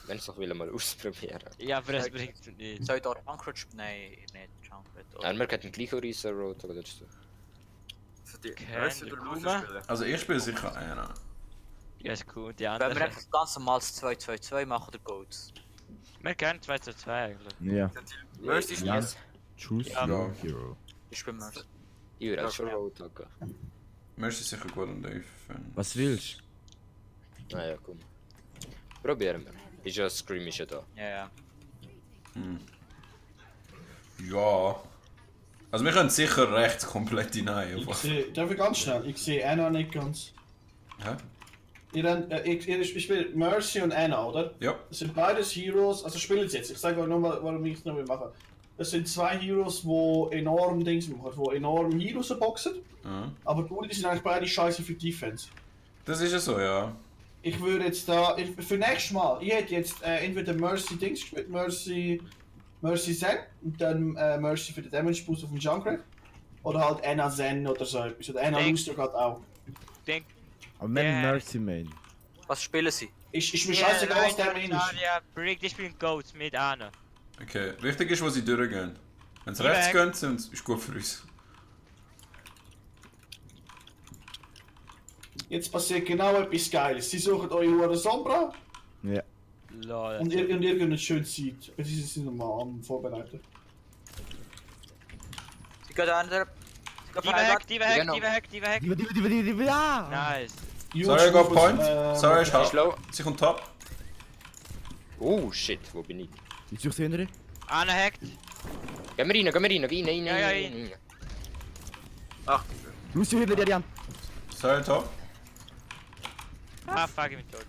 Wenn ich es doch will mal ausprobieren. Ja, aber es bringt nichts. Soll ich da Junkrat spielen? Nein, nicht Junkrat. Nein, wir hätten gleich Reaser Road oder das. Also die Kein Mercy oder Blume. Loser spielen. Also ich spiele sicher einen. Ja, ist cool. Die Wenn wir anderen. einfach ganz normal 2-2-2 machen, oder Goats? Wir können 2 zu 2 eigentlich. Ja. Die Mercy Ja. spielen. Choose Ja. your hero. Ich spiele Mercy. Ich würde auch schon Road hacken. Mercy ist sicher gut und Dave. Was willst Naja, komm. Probieren wir. Ist ja Screamische da. Ja, ja. Ja. Also wir können sicher rechts komplett hinein. Ich aber- sehe, darf ich ganz schnell? Ich sehe Anna nicht ganz. Hä? Ich spiele Mercy und Anna, oder? Ja. Das sind beides Heroes, also spielen sie jetzt. Ich sage euch nochmal, warum ich es noch machen. Das sind zwei Heroes, die enorm Dings machen, die enorm Heroes boxen. Ja. Aber die Ulti sind eigentlich beide scheiße für Defense. Das ist ja so, ja. Ich würde jetzt da, für nächstes Mal, ich hätte jetzt entweder Mercy Dings gespielt, Mercy Zen und dann Mercy für den Damage Boost auf dem Junkrat. Oder halt Anna Zen oder so etwas. Oder Anna Denk- Luster geht auch. Denk. Aber wir haben Ja. Mercy Main. Was spielen sie? Ist mir scheißegal, was der Main ist. Ja, Brick, die spielen Goats mit Anna. Okay. Wichtig ist, wo sie durchgehen. Wenn sie Die rechts weg. gehen, sind ist gut für uns. Jetzt passiert genau etwas Geiles. Sie suchen eure Sombra Ja. Lol. und ihr könnt eine schöne Zeit. Sie sind nochmal am Vorbereiten. Sie geht einer. Die weg, die weg, Genau. die weg, die weg. Die, ja! Nice. Sorry, go point. Sorry, ist Ist halb. low. Sie kommt top. Oh shit, wo bin ich? Ich suche sie hinterher. Anna hackt. Geh mir rein, rein. Ja, ja, rein. Ach, Lucio hinter dir, Jan. Sorry, top. Ah, fuck, ich bin tot.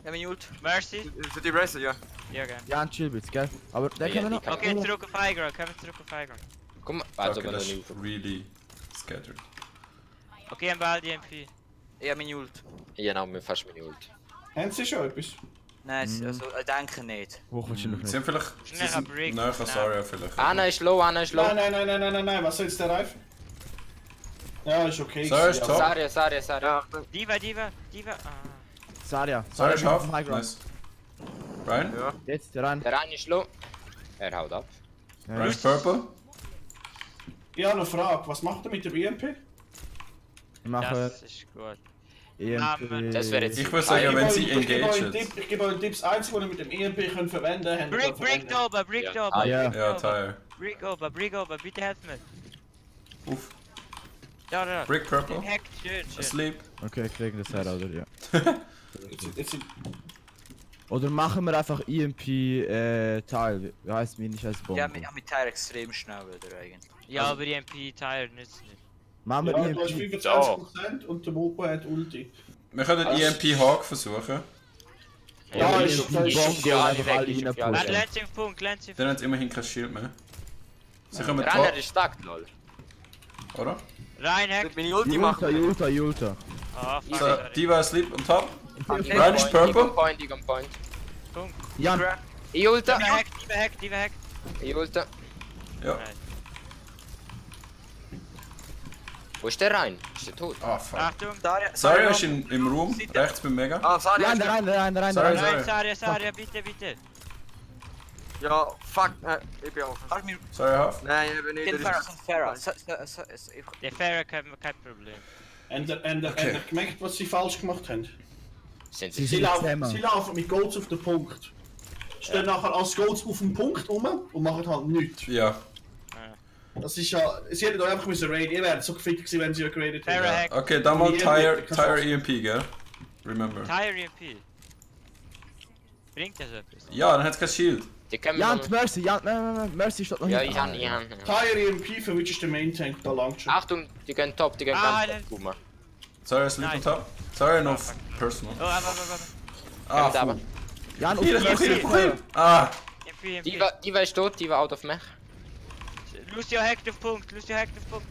Ja, mein Ult. Mercy. für die Racer, ja. Ja, gern. Jan, chill bitte, gell? Aber der Ja, kann wir noch. die kann- Okay, zurück auf Highground, kommen wir zurück auf Highground. Komm, also Okay, wenn das du ist nicht. really scattered. Okay, ein Ball, die MP. Ja, mein Ult. Genau, mir fast meine Ult. Haben sie schon etwas? Nein, also, ich denke nicht. Hochwahrscheinlich Sie nicht. sind vielleicht... Sie Schnell sind Brick. näher an Schnell. Zarya vielleicht. Anna ist low, Anna ist low. Nein, was soll jetzt der Reif? Ja, ist okay. Zarya ist ja. top. Saria. Ja, Achtung. Diva. Ah. Saria. Zarya ist half. auf dem Highground. Nice. Ryan? Ja. Jetzt, der rein. Der eine ist low. Er haut ab. Ryan ist purple. Ich habe eine Frage. Was macht er mit dem EMP? Wir machen Das ist gut. EMP. Das wäre jetzt- Ich würde sagen, wenn sie Ich gebe euch einen engaged. Tipp. Ich gebe euch einen Tipp. Das Einzige, was ihr mit dem EMP könnt verwenden könnt, Brick oben, Brick Ja. oben. Ah, ja. Ja, Tyre. Brick oben, bitte helft mir. Uff. Da. Brick purple. Hackt, schön. Asleep. Okay, kriegen das her, oder? Ja. Jetzt Oder machen wir einfach EMP Teil. Wie heißt mir nicht als Bombe? Ja, mit Tyre extrem schnell wieder eigentlich. Ja, aber die MP Tire nützt nicht. Machen wir ja, du hast EMP. 25% und der Mopo hat Ulti. Wir können EMP Hawk versuchen. Ja, EMP ist Bombe okay. und Ja, einfach alle ist okay. Warte, reinpushen. Lancing Punkt. Dann hat immerhin kein Shield mehr. Sie kommen Der andere top, ist stuck, lol. oder? Rein, hackt. Meine Ulti machen. Ulta. Oh, fuck, So, sorry. Diva asleep on top. Okay. Ryan ist purple. Ich on point. Punkt. Jan, Ich ulta. Diva hackt. Ich ulta. Ja. Nice. Wo ist der rein? Ist der tot? Ah, fuck. Achtung. Zarya ist im Room, rechts beim Mega. Ah, sorry. Jan, der rein. Sorry. Nein, Saria, bitte. Ja, fuck. Ich bin offen. Warte, mir. Sorry, half. Nein, ich bin nicht. Den Das Farah, ist- Farah. Der Fairer kein Problem. Und er gemerkt, was sie falsch gemacht haben. Sind Sie sie? sind Sie zusammen. laufen mit Golds auf den Punkt. Stehen nachher als Golds auf dem Punkt rum und machen halt nichts. Ja. Das ist ja. Sie hätten euch einfach müssen raiden. Ihr wärt so gefickt gewesen, wenn sie euch geradet Farah hätten. hackt. Okay, dann mal Tyre EMP, gell? Remember. Tire MP. Bringt das etwas? Ja, dann hat's kein Shield. Die können Jan, wir. Mercy, Jan, Mercy steht noch Ja, hinten. ich han. Tire EMP, für which ist der Main Tank, da langt schon. Achtung, die gehen top, die gehen Ah, ganz top. Guck mal. Zarya asleep on Nice. top. Zarya noch personal. Oh, aber. Ah, Kommt aber. fuck. Jan, Hier, auf hier. Ah, MP. Die ist tot, die war out of mech. Lucio hackt auf Punkt,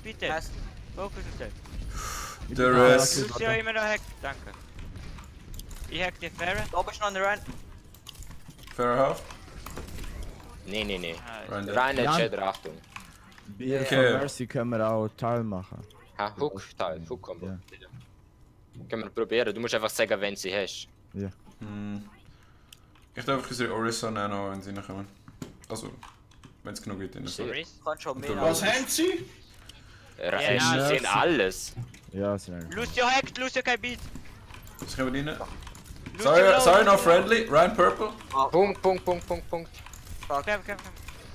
bitte. Nice. Fokus auf den. der Rest. Lucio immer noch hackt, danke. Ich hack den Farah. Da bist du noch an der Run. Fair half. Nee. Ah, Ryan dead. Rein Jan. Shader, Achtung. Bei Okay. Mercy können wir auch Teil machen. Ha, Hook Combo. Ja. Können wir probieren, du musst einfach sagen, wenn sie hast. Hm. Ich darf unsere Orisa nehmen, wenn sie reinkommen. Also, wenn es genug gibt. Sorry. Kann schon mehr. Was haben sie? Sie sehen alles. Ja, sind eigentlich. Lucio hackt, Lucio kein Beat. Was kommen wir rein? Lucio Sorry, low. no friendly. Ryan Purple. Punkt. Kämpf.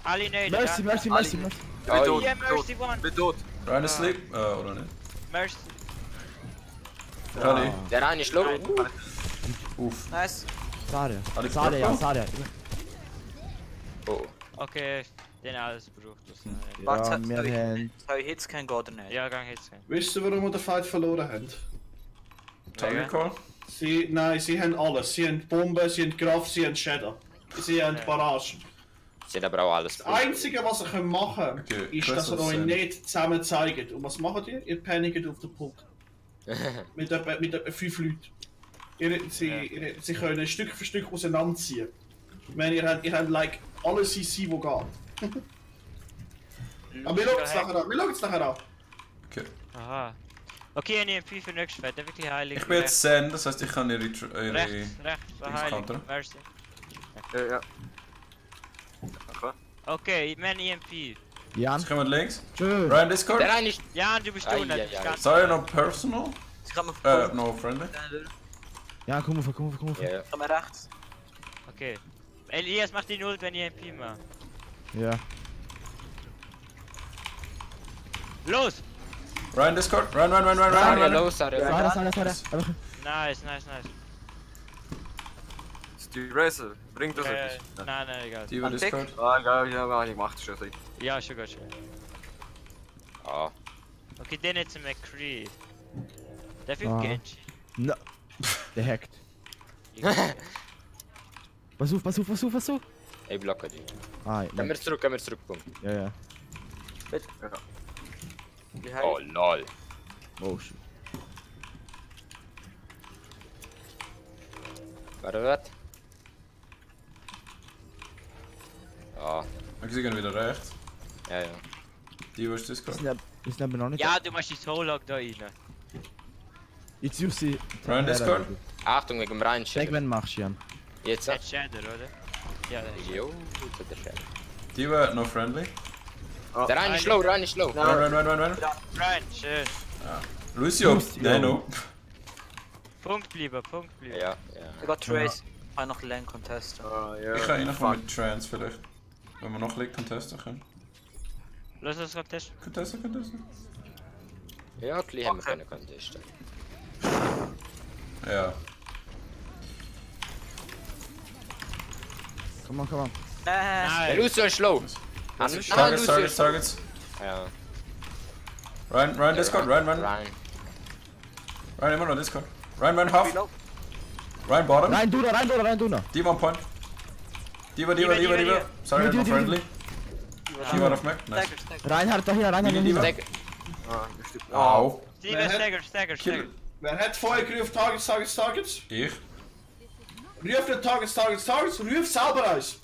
Ali nade. Mercy, mercy, mercy, mercy. Ich bin tot, Yeah, ich bin tot. Mercy one. Ich bin tot. Ryan asleep. Oder nicht? Mercy. Ali. Der eine ist low. Uff. Nice. Saria. Alle Saria, ja, Purple? Saria. Oh. Okay, den alles braucht das. Warte, Ja, wir haben... soll ich Hits kein oder nicht? Ja, gang jetzt. Wisst ihr, warum wir den Fight verloren haben? Target Call. Nein, sie haben alles. Sie haben Bomben, sie haben Graf, sie haben Shadow. Sie haben Barrage. Sie hat aber auch alles. Das Einzige, was ihr machen könnt, Okay, ist, dass ihr Crystal euch Sand. nicht zusammen zeigt. Und was macht ihr? Ihr panickt auf den Punkt. mit etwa 5 Leuten. Sie können Stück für Stück auseinanderziehen. Ich meine, ihr habt like, alle CC, die geht. Aber wir schauen es nachher an. Okay. Aha. Okay, ein EMP für nächstes Fett, der wirklich heilig. Ich bin jetzt Zen, das heißt, ich kann ihre... Rechts, war heilig. Counter. Mercy. Ja. Okay. Okay, mein EMP. Jan. Sie kommen links. Tschüss. Ryan Discord. Der eine ist. Ja, du bist du nicht. Sorry, no personal. Sie kann mir No friendly. Ja, komm auf. Ja. Kann man rechts. Okay. Elias macht die Ult, wenn ihr EMP macht. Ja. Los! Ryan Discord. Run. Saria low, Saria. Saria. Einfach... Nice. Ist die Racer? Bringt das Nein, etwas? egal. Diva An Tick. Discord. Ah, geil, ja, ich mach das schon seit. Ja, schon gut. Ah. Okay, den jetzt ein McCree. Der für Ah. Genji. No. Der hackt. Pass auf. Ich blocke die. Ah, Können wir zurück, Punkt. ja. Wie Oh heilig. lol. Oh shit. Warte. Ah, Okay, sie gehen wieder rechts. ja. Diva ist Discord. Wir sind aber noch nicht... Ja, du machst die Soul-Log da rein. Jetzt such sie... Ryan Discord. Achtung wegen dem Rein. Check, wenn machst du, Jan. Jetzt. Hat Shader, oder? Ja, der ist. Jo, das ist der Chef. Diva, no friendly. Der eine ist low. Run. Ryan, schön. Lucio. Lucio. Nein, no. Punkt bleiben. Ja. Ich got Trace. Ich kann noch Lane contesten. Ah, ja. Ich kann ihn noch mal mit Trans vielleicht. Wenn wir noch Licht contesten können. Lass uns contesten. Contesten. Ja, gleich haben wir können contesten. Ja. Come on. Der Nein. Lucio ist low. Targets. Ja. Ryan Discord. Ryan immer noch Discord. Ryan half. Ryan bottom. Rein du noch. Diva on point. Diva. Sorry, no Diva. friendly. Diva auf Mac. Nice. Reinhard da hier, Diva. Ah, das stimmt. Au. Steven, Stagger. Wer hat vorher gerufen Targets? Ich? Ruf den Targets, ruf selber aus.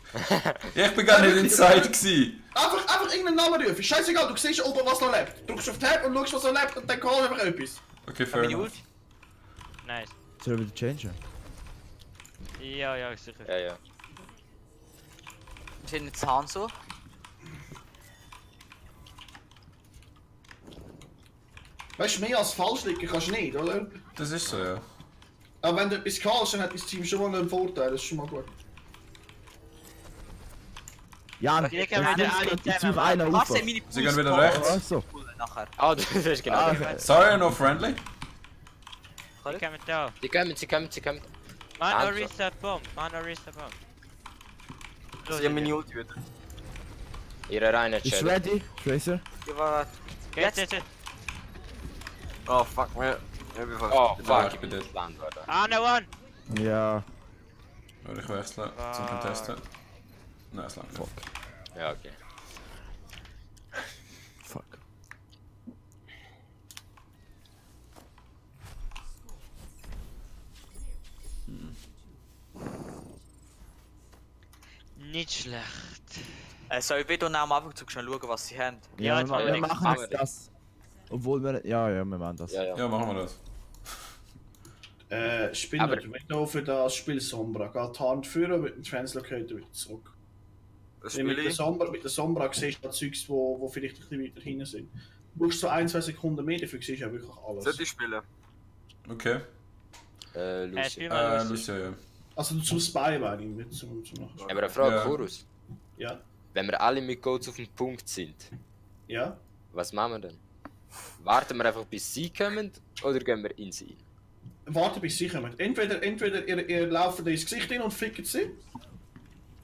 Ich bin gar nicht inside gsi. Einfach irgendeinen Namen rufen. Scheißegal, du siehst oben, was noch lebt. Drückst auf Tab und schaust, was noch lebt und dann call einfach etwas. Okay, fair enough. Nice. Sollen wir wieder changen? Ja, sicher. Ja. Wir sind jetzt Hanzo. Weißt du, mehr als falsch liegen kannst du nicht, oder? Das ist so, ja. Aber wenn du etwas kannst, dann hat das Team schon mal einen Vorteil, das ist schon mal gut. Jan, Ich kann wieder alle ich suche zusammen. einen Was auf. sind meine Sie gehen wieder rechts. Achso. nachher? Ah, das ist genau. Ah, Sorry, no friendly. Ich kann mit da. Sie kommen. Man, Also. no reset bomb. Sie haben meine Ulti wieder. Ihre reine Ist Shadow. ready, Tracer. Ja, warte. Jetzt. Oh fuck, mir. Ich bin fast. Oh, Ja, fuck, ich bin dead. Land, Alter. No one. Ja. Würde ich wechseln zum Contesten. Nein, es langt nicht. Ja, okay. Fuck. Nicht schlecht. Soll ich wieder am Anfang zu schnell schauen, was sie haben? Ja, Ja, jetzt wir machen machen jetzt wir das. Obwohl wir... Ja, wir machen das. Ja. Ja, machen wir das. Spinner, Aber- wenn du für das Spiel Sombra geht die Hand führen mit dem Translocator wieder zurück. Das Weil mit Spiel der Sombra siehst du Zeugs, wo vielleicht ein bisschen weiter hinten sind. Du brauchst so 1-2 Sekunden mehr, dafür siehst du ja wirklich alles. sollte ich spielen. Okay. Lucy. spiel mal Lucy. Lucia, ja. Also zum Spy meine ich, nicht zum Nachschauen. Aber eine Frage, Ja. Chorus. Ja, Wenn wir alle mit Goats auf dem Punkt sind, ja. was machen wir dann? Warten wir einfach bis sie kommen oder gehen wir in sie? Warte bis sie kommen. Entweder ihr lauft ins Gesicht hin und fickt sie.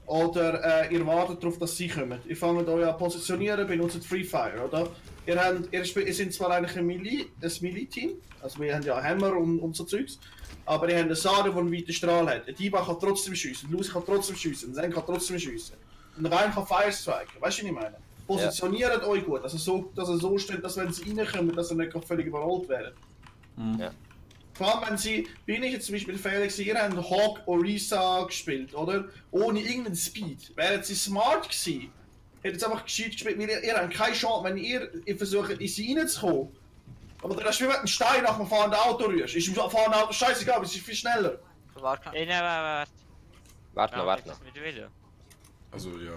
Oder ihr wartet darauf, dass sie kommen. Ihr fangt euch an positionieren, benutzt Free Fire, oder? Ihr sind zwar eigentlich ein Melee-Team, also wir haben ja Hammer und so Zeugs, aber ihr habt einen Sara, der einen weiten Strahl hat. Ein Diva kann trotzdem schiessen, Lucy kann trotzdem schiessen, Zen kann trotzdem schiessen. Und Rein kann Fire striken, weißt du, was ich meine? Positioniert euch gut, dass ihr so steht, dass wenn sie reinkommen, dass ihr nicht völlig überrollt werdet. Ja. Vor allem, wenn sie, bin ich jetzt zum Beispiel Felix, ihr habt Hawk Orisa gespielt, oder? Ohne irgendeinen Speed. Wären sie smart gewesen, hättet sie einfach gescheit gespielt, weil ihr habt keine Chance, wenn ihr versucht, in sie reinzukommen. Aber das ist wie wenn du einen Stein nach dem fahrenden Auto rührst. Ist im fahrenden Auto scheißegal, aber es ist viel schneller. Warte. Nein, warte. Warte noch, warte noch. Mit Willen. Also, ja.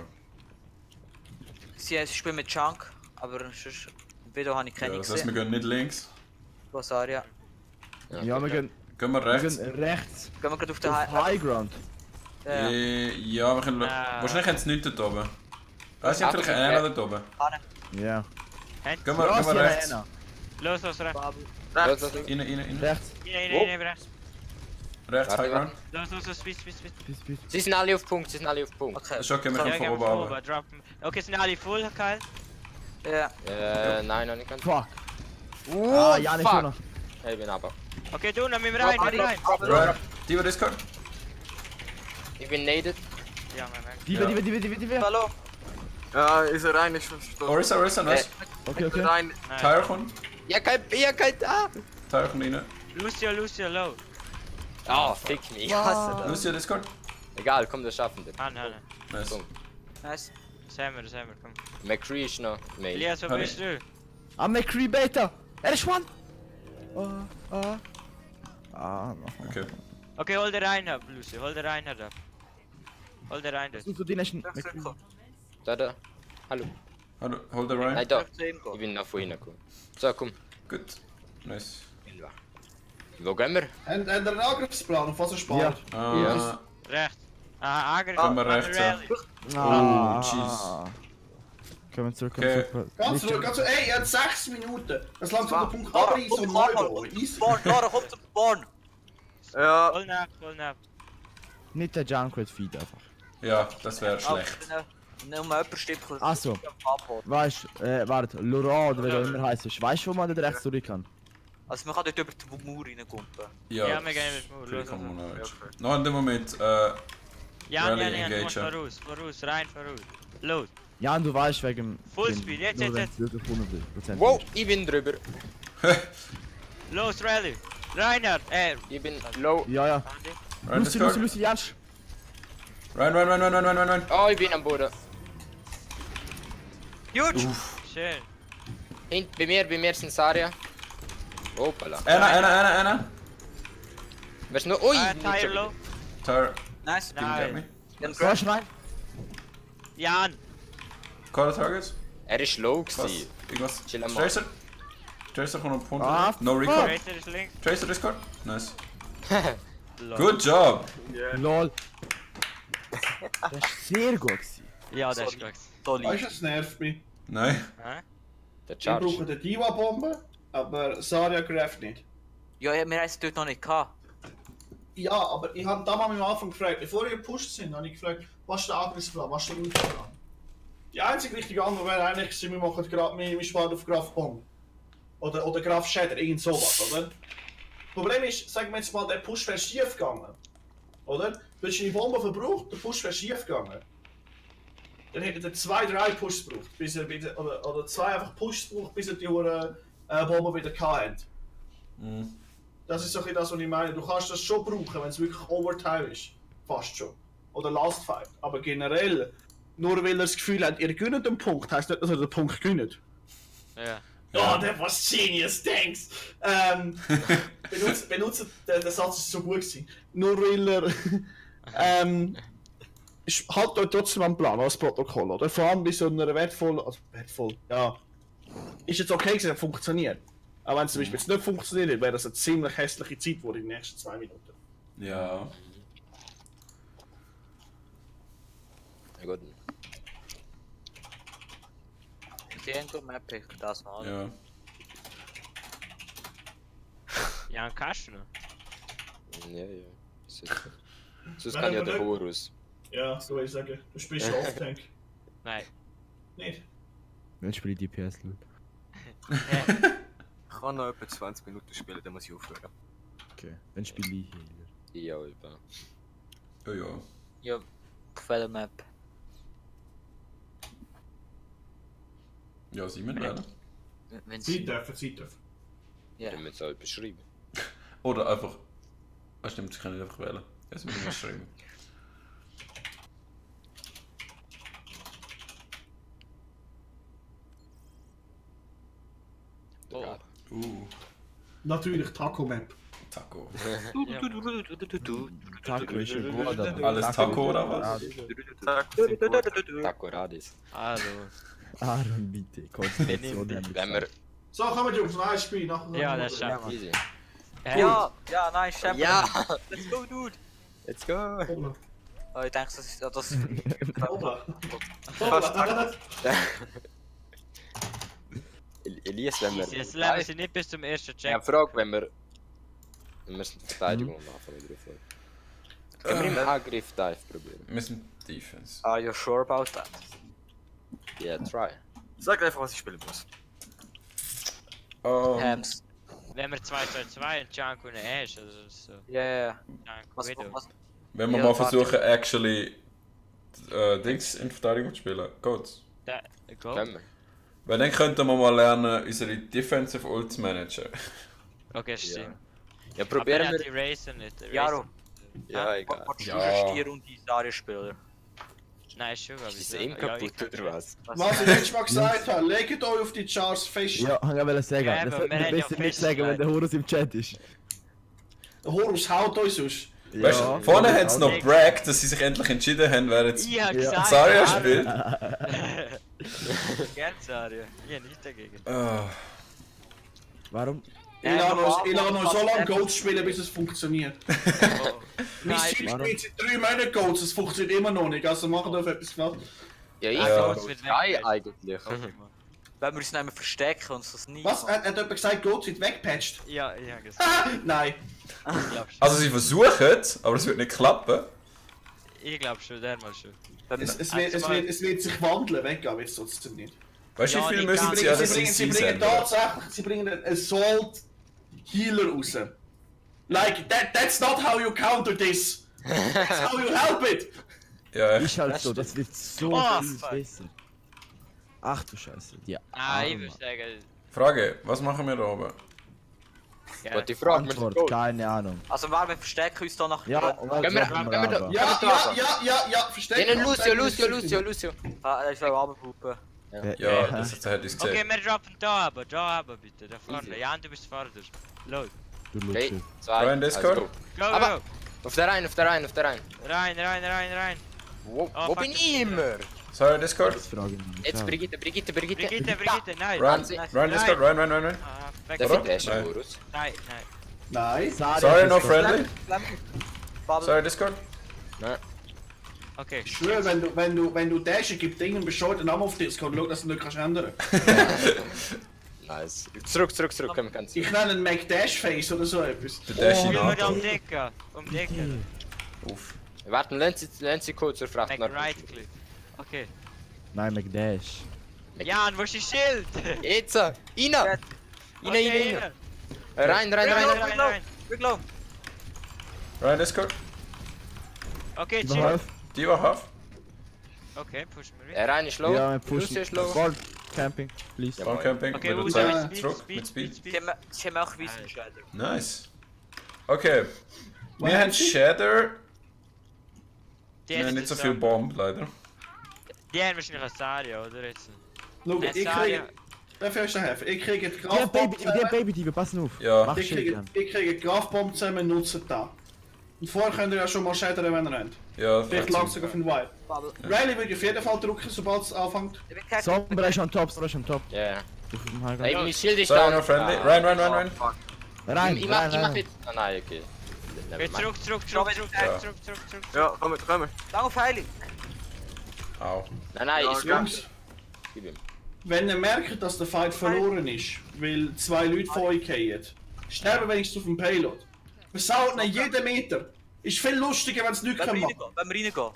Sie spielen mit Chunk, aber sonst... Video habe ich keine Ja, das heißt, wir gesehen. gehen nicht links. Rosaria. Ja, wir gehen Gehen wir rechts? rechts. Gehen wir gerade auf den Auf High... High Ground. Ja. Ja, wir können... Wahrscheinlich haben sie nichts dort oben. Weißt du, vielleicht einer dort oben. Ja. Gehen wir Raus, rechts. Arena. Los, rechts. Los, los, los. Rein. Rechts. Rechts. Rechts. Rechts, Warte, High Ground. Los, Speed. Bis. Sie sind alle auf Punkt, sie sind alle auf Punkt. Okay. Das ist okay, wir Ja, können gehen von wir oben oben, runter. droppen. Okay, sind alle full, Kyle? Ja. Nein, noch nicht ganz. Fuck. Oh, Ja, nicht schon noch. Ich bin aber. Okay, du, dann müssen wir rein, rein. Right. Diva Discord. Ich bin naded. Ja, man. Die. Hallo. Ja, ist er rein, ist verstorben. Orisa, nice. Okay. Rein. Tyre kommt. Ja, kein da. Tyre kommt rein. Lucio, low. Oh, fick mich. Ich hasse das. Lucia Discord. Egal, komm, das schaffen wir. Nein. Nice. Komm. Nice. Das haben wir, komm. McCree ist noch. Main. Elias, wo Hab bist du? I'm McCree Beta. Er ist one. Noch. Okay. Okay, hol den rein ab, Lucio, hol den rein ab. Hol den rein. So die Nation. Da. Hallo. Hallo, hold the Ryan. Nein, da. Zu ihm Ich gehen. bin nach vorhin gekommen. So, komm. Gut. Nice. Wo gehen wir? Habt ihr einen Angriffsplan, auf was ihr spart? Ah, Rechts. Agri. Gehen wir rechts, ja. Ah. jeez. Kommen wir zurück. Okay. Ganz ruhig, ey, ihr habt 6 Minuten. Das langt von der Punkt Lara, abreißen und neu bauen. Easy. Lara, komm zum Born. Ja, Hol nach. Nicht der Junkrat Feed einfach. Ja, das wäre schlecht. Nur jemand stimmt. Ach so. Weißt du, warte, Laurent oder wie du immer heisst. Weißt du, wo man da rechts zurück kann? Also man kann dort über die Mauer reinkumpen. Ja, Ja, wir gehen mit Mauer. für die Los. Kommunalwelt. Noch in dem Moment, Ja, Rally du musst engagen. voraus, rein voraus. Los. Ja, und du weißt wegen. Fullspeed, jetzt. Nur wenn es wirklich 100%. Wow, ich bin drüber. Los, Rally. Reinhard, Ich bin low. Ja. Ryan Discord. Lucy, Jansch. Ryan. Oh, ich bin am Boden. Huge! Schön. Bei mir sind Saria. Hoppala. Anna. Was noch? Ui! Tire low. Tyre, Nice. didn't get me. Dann Du hast rein. Jan. Call the targets. Er ist low Was? gewesen. Irgendwas? Chill am Tracer? Tracer kommt auf Punkt. Ah, No recall. Tracer ist links. Tracer Discord. Nice. Lol. Good job. Lol. Das war sehr gut. Gewesen. Ja, das ist Sorry. gut. Toll. Weißt du, es nervt mich. Nein. Hä? Der Ich Charge. brauche die Diva-Bombe, aber Saria Craft nicht. Ja, wir haben es dort noch nicht gehabt. Ja, aber ich habe da mal am Anfang gefragt, bevor ihr gepusht sind, habe ich gefragt, was ist der Angriffsplan, was ist der Infoplan? Die einzige richtige Antwort wäre eigentlich gewesen, wir machen gerade, wir sparen auf Graf Bomb. Oder Graf Shatter, irgend sowas, oder? Das Problem ist, sagen wir jetzt mal, der Push wäre schief gegangen. Oder? Du hast deine Bombe verbraucht, der Push wäre schief gegangen. Dann hättet ihr 2-3 Pushs gebraucht, bis ihr wieder, oder 2 einfach Pushs gebraucht, bis ihr die Bombe wieder gehabt habt. Das ist so ein bisschen das, was ich meine. Du kannst das schon brauchen, wenn es wirklich Overtime ist. Fast schon. Oder Last Fight. Aber generell, nur weil ihr das Gefühl habt, ihr gönnt den Punkt, heisst nicht, dass ihr den Punkt gönnt. Ja. Oh, der war genius, thanks! Benutzt, der Satz ist so gut gewesen. Nur weil er, halt euch trotzdem am Plan, als Protokoll, oder? Vor allem bei so einer wertvoll, ja. Ist jetzt okay gewesen, funktioniert. Aber wenn es zum Beispiel jetzt nicht funktioniert, wäre das eine ziemlich hässliche Zeit in den nächsten 2 Minuten. Ja. Ja gut. Irgendwo Map ich das mal. Ja. Ja, einen Kasten noch. Ja, ja. Sonst kann ja der Horus. Ja, so würde ich sagen. Du spielst schon Off-Tank. Nein. Nicht? Dann spiele ich DPS, Leute. Ich kann noch etwa 20 Minuten spielen, dann muss ich aufhören. Okay, dann spiele ich hier. Ja, eben. Ja, ja. Ja, auf welcher Map? Ja, Simon wählen. Wenn Zeit dürfen. Ja. Können wir jetzt auch beschreiben. Oder einfach. Ah, stimmt, ich kann nicht einfach wählen. Jetzt muss ich mal schreiben. Oh. Natürlich Taco Map. Taco. Taco ist ja gut, aber... Alles Taco oder was? Taco Radis. Hallo. Aaron, bitte. Konzentration haben Wenn wir... So, kommen wir Jungs, noch ein Spiel. Nachher Ja, das ist Ja, ja. Mann. Easy. Ja, nein, Champion. Ja! Let's go, dude. Let's go! Hoppla. Oh, ich denke, das ist... Hoppla. Hoppla. Elias, wenn wir... Jetzt leben sie nicht bis zum ersten Ja, Check. Frage, wenn wir... Wir müssen die Verteidigung machen wieder vor. Können wir im Angriff Dive probieren? Wir sind Defense. Are you sure about that? Yeah, try. Sag einfach, was ich spielen muss. Hams. Wenn wir 2-2-2 und Django eine Ash, also so. Ja. Django Was, Widow. was? Wenn wir Ja, mal warte. versuchen, actually Dings in Verteidigung zu spielen, geht's? Go. Können wir? Weil dann könnten wir mal lernen, unsere Defensive Ult zu managen. Okay, stimmt. Ja, Aber probieren die wir... Racen nicht. Jaro. Ja, egal. Wolltest du Ja. schon Stier und die Dario spielen? Nein, ist schon, aber Ist das Aim kaputt oder was? Was ich letztes Mal gesagt habe, legt euch auf die Charts fest. Ja, ich wollte sagen, Ja, das aber sollte wir man haben ja besser nicht sagen, wenn festgehalten. der Horus im Chat ist. Der Horus haut euch sonst. Weißt du, vorne haben sie noch braggt, dass sie sich endlich entschieden haben, wer jetzt Ich hab gesagt, Zarya ja. spielt. Gern Zarya. Ich hab nichts dagegen. Ah, Warum? Ich lasse noch so lange Goats spielen, bis es funktioniert. Oh. Mein Nein, Team spielt seit 3 Monaten Goats, es funktioniert immer noch nicht. Also machen wir auf etwas gemacht. Ja, ich Ja. habe 3 eigentlich. Wenn wir uns nicht mehr verstecken und das nie. Was? Hat jemand gesagt, Goats sind weggepatcht? Ja, ich hab gesagt. Nein. Ich glaub schon. also sie versuchen es, aber es wird nicht klappen. Ich glaub schon, der mal schon. Es wird sich wandeln, weggehen wird es trotzdem nicht. Weißt du, Ja, wie viel die müssen ganze- sie an der Sie CC bringen senden? tatsächlich, sie bringen einen Assault Healer raus. Like, that's not how you counter this. That's how you help it. Ja, Ist halt so, das wird so Oh, viel fuck. besser. Ach du Scheiße, ja. Ah, ich würde sagen. Frage, was machen wir da oben? Ja. Was die Frage mit Antwort, keine Ahnung. Also, wir verstecken uns da nach. Ja, und Gehen wir- dann gehen wir da- Ja, verstehe. Denen Lucio. Ich will runterhupen. Ja, das hätte ich Okay, gesehen. wir droppen da aber bitte. Da vorne. Easy. Jan, du bist vorderst. Los. Du Okay, Lucio. 2. Rein Discord? Go, Aber- go. Auf der Reihe. Rein. Wo fuck. bin ich immer? Sorry, Discord. Das fragen die mich Jetzt auch. Brigitte. Brigitte, nein. Run, Nein. run Discord, run. Ah, Der weg. Oder? findet schon Nein. Horus. Nein. Nein. Sorry, no friendly. Bubble. Sorry, Discord. Okay. Ich schwöre, wenn du dashen, gib Dingen Bescheid, den Namen auf Discord, schau, dass du nicht kannst ändern. Nice. Zurück. Komm, ganz. Ich nenne einen McDash-Face oder so etwas. Der Dash in Wir müssen Auto. um die Ecke. Um die Ecke. Uff. Warten, lernen Sie kurz zur Fracht Make right click. Okay. Nein, McDash. Jan, wo ist dein Schild? Jetzt! Ina! Okay, Rein! Rücklauf. Run, Discord. Okay, chill. Überhalf. Die war half. Okay, push me rein. Rein ist low. Ja, wir Lucio pushen. ist low. Guard, Camping, please. One Camping, Okay, mit wo der sind Zeit. wir? Zurück, mit Speed. Sie haben auch weißen Shader. Nice. Okay. Was Wir haben haben Sie? Shader. Die Wir haben erste nicht so ist viel Bomb, leider. Die haben wahrscheinlich eine Zarya, oder jetzt? Schau, Eine ich Zarya. kriege Darf ich euch noch helfen? Ich kriege die Die haben Grafbombe Baby-Diebe, passen auf. Ja. Mach Ich Schild, kriege Jan. die Grafbombe zusammen, nutzt da. Und vorher könnt ihr ja schon mal schädern, wenn ihr habt. Ja, Vielleicht langsam auf den Wild. Bubble. Riley würde auf jeden Fall drücken, sobald es anfängt. Ich bin kein Sombra ist on top, Sombra ist on top. Ja, ja. Auf dem High Ey, Ground. mein Schild ist Sorry, da. no friendly. Ah. Rein. Fuck. Rein, Ich mach rein. jetzt... Ah, nein, okay. Geht zurück. Ja. Zurück. Ja, komm mit. Lang auf Heilig. Au. Nein, Ja, ist gut. Jungs, Gib ihm. wenn ihr merkt, dass der Fight verloren ist, weil 2 Leute vor euch fallen, sterben wenigstens auf dem Payload. Versaut ihn jeden Meter. Ist viel lustiger, wenn es nichts Wenn wir machen. reingehen, wenn wir reingehen.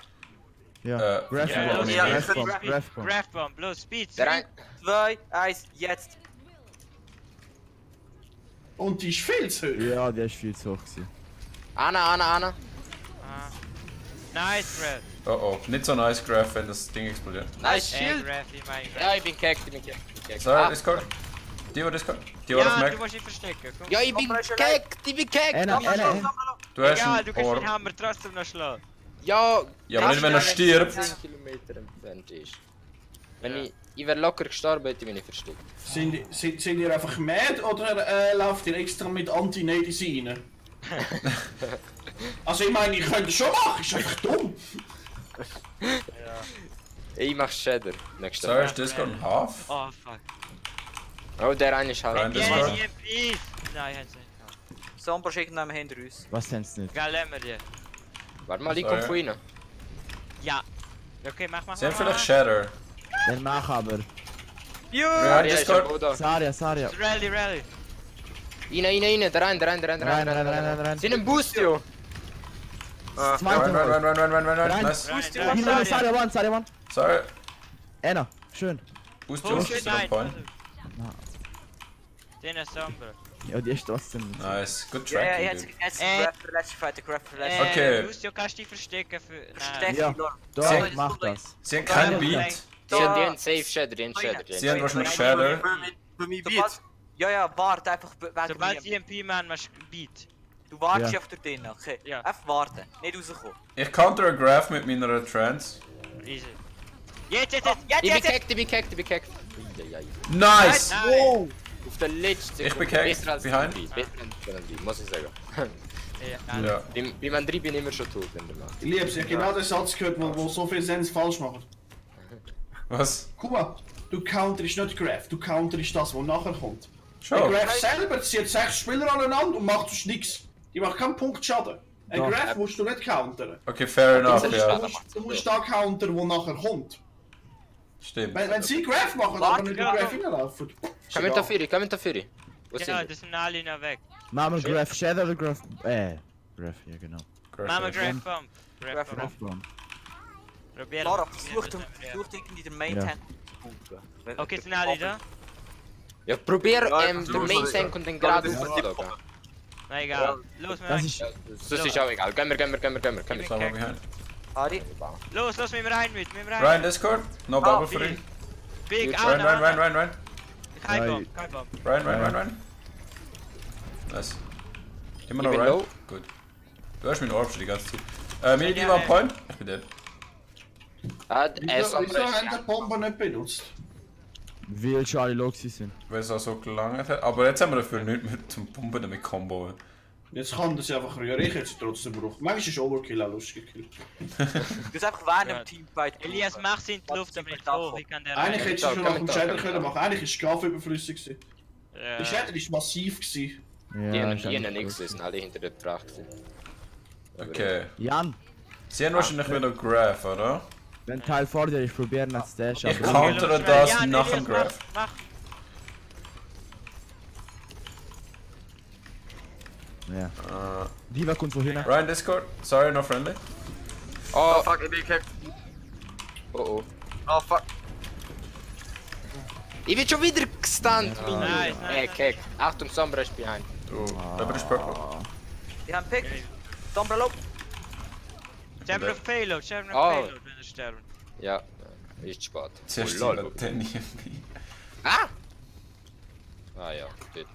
Ja, Ja, Grafbomb, ja, Grafbomb, Grafbomb. Grafbomb, los, Speed. Der rein. 2, 1, jetzt. Und die ist viel zu hoch. Ja, der ist viel zu hoch gewesen. Anna. Ah. Nice, Graf. Oh, nicht so nice Graph, wenn das Ding explodiert. Nice Ey, Schild. Graf, ich mein Ja, Graf. ich bin kackt. Sorry, Discord. Die war Discord. Die war auf Ja, Mac. du musst ihn verstecken. Komm. Ja, ich bin kackt. Einer. Du hast Egal, einen du kannst den Orb. Hammer trotzdem noch schlagen. Ja, Ja, aber nicht, wenn er stirbt. 10 Kilometer entfernt ist. Wenn ich wäre locker gestorben, hätte ich mich nicht versteckt. Sind ihr einfach mad oder lauft ihr extra mit Anti-Nadis rein? Also ich meine, ich könnte es schon machen, ist einfach dumm. Ich mach Shader. Nächste Sorry, Mal. ist Discord ein Half? Oh, fuck. Oh, der eine ist Rein, halt. das Ja, war- die EMPs. Nein, hat's nicht. Sombra schickt ihn hinter uns. Was tennst du nicht? Geil, lassen wir die. Warte mal, ich Sorry. komm von ihnen. Ja. Okay, mach. Sie haben vielleicht Shatter. Dann mach aber. Ja, Aria ist Discord. am Boden. Saria. Rally. Rein, der rein. Sie einen Boost, jo. Zweite Mal. Rein. Nice. Hier, Saria one. Sorry. Einer. Schön. Boost Push you. it, Still on nein. point. Den ist Sombra. Ja, die ist trotzdem. Nice. Good Ja, tracking, jetzt dude. Graf verletzt, Fighter, Graf verletzt. Okay. Lucio, kannst du dich verstecken für... Nein. Versteckt Ja. die Lord. Doch, Sorry, mach das kommt das. Sie haben keinen Beat. Die haben safe Shader, die haben Shader. Sie haben wahrscheinlich Shatter. Für mich Sobald- Beat. Ja, warte einfach wegen Sobald mir. EMP-Man machst du Beat. Du wartest Ja. einfach dort drinnen, okay? Ja. Einfach warten, nicht rauskommen. Ich counter a Graph mit meiner Trance. Easy. Jetzt! Ich bin kackt. Nice! Nein! Auf der letzten Ich bin kackt. Besser als Behind. Beat. Besser als Beat, muss ich sagen. Ja. Ja. Beim André bin ich immer schon tot, wenn du machst. Ich lieb's, ich hab genau den Satz gehört, wo so viel Sens falsch machen. Was? Guck mal, du counterst nicht Graf, du counterst das, was nachher kommt. Der Schon. Graf selber zieht 6 Spieler aneinander und macht sonst nichts. Die macht keinen Punkt Schaden. Ein Doch. Graf musst du nicht countern. Okay, fair enough, ist ja. schade. Du musst da countern, wo nachher kommt. Stimmt. Wenn sie Graf machen, Warte, aber nicht in ja. Graf reinlaufen. Komm hinter Fury. Wo Ja, sind das sind alle noch weg. Machen wir Graf Shadow oder Graf. Graf, ja genau. Mama Graf Bomb. Graf Bomb. Grafbomb. Probier Lara, das. versucht irgendwie den Main Ja. Tank zu pumpen. Okay, sind alle da? Ja, probier Ja, den versuch's Main mal. Tank und den gerade Ja. aufzuschauen. Na egal. Los, Das wir ist. Das ist auch egal. Gehen wir. Someone behind. Ari, Los, mit mir rein. Ryan Discord. No bubble for him. Big, Ryan. Kein Nein. Bomb. Ryan. Nice. Immer noch Ich bin Ryan. low. Gut. Du hast meinen Orb schon die ganze Zeit. Mini die war on point. Ich bin dead. Wieso haben die Bomber nicht benutzt? Weil schon alle low sind. Weil es auch so gelangt hat. Aber jetzt haben wir dafür nichts mehr zum Pumpen damit Combo. Jetzt kann das einfach rühren, ich hätte es trotzdem gebraucht. Manchmal ist Overkill auch lustig. du hast einfach während Ja. dem Teamfight. Elias, mach sie in die Luft, aber nicht hoch. Wie kann der... Eigentlich hättest du schon nach dem Kommentar. Shader können machen. Eigentlich ist Graf überflüssig gewesen. Der Ja. Shader ist massiv gewesen. Ja, Die ist haben eigentlich nichts, gut. sind alle hinter der Tracht. Okay. Jan, Sie haben wahrscheinlich wieder Graph, oder? wenn Teil vor dir ist, probieren das Dash. Ich aber- kann- countere das nach dem Graph. Mach. Ja. Äh, Diva kommt wohin? Ryan Discord. Sorry, no friendly. Oh Oh, fuck, ich bin kackt. oh. Oh fuck. Ich bin schon wieder gestunt. Nice. Kack. Achtung, Sombra ist behind. Oh, da bin ich purple. Die haben Pick. Sombra low. Sie haben noch Payload, wenn sie sterben. Ja, ist spät. Zuerst Oh, die lol. Latini. Ah! Ah ja, dort nicht.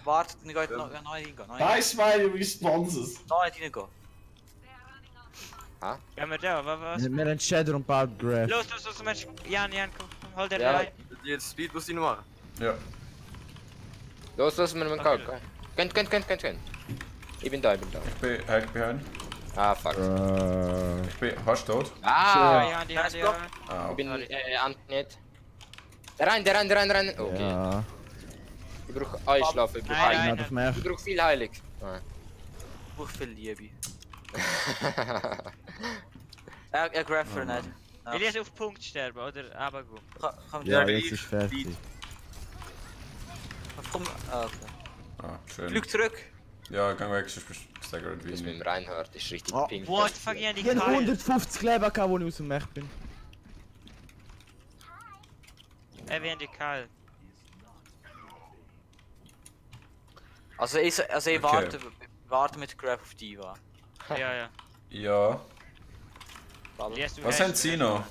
Wartet, dann geht noch hingehen. Das war ja wie Sponsors. Noch nicht hingehen. Gehen wir da, was? Wir haben Shadow und bald Graf. Los, Mensch. Jan, komm. hol der Ja. rein. Die Speed muss ich noch machen. Ja. Los, los mit dem Kalk. Könnt. Ich bin da. Ich bin hack behind. Ah, fuck. Ich bin fast tot. Ah, Ja, die hat Ja, ja. Ah, ich bin nicht. Der rein. Okay. Ja. Ich brauche Einschlafen, ich brauche Nein, Heilig. Nicht mehr. Ich brauche viel Heilig. Ah. Ich brauche viel Liebe. Er Graffer nicht. Will ich jetzt auf Punkt sterben oder runtergehen? Komm, Ja, Ja, jetzt ich- ist fertig. komm. Ah, okay. ah, schön. Flug zurück. Ja, gang weg, sonst bist du gestaggert Das wie mit dem mir. Reinhard ist richtig Oh, pink. What the fuck, ich hab die Ich hab Keil. 150 Leben gehabt, als ich aus dem Mech bin. Wir haben die Keil. Also ich Okay. warte mit Graf auf Diva. Ja. Ja. Liest du Was haben sie noch?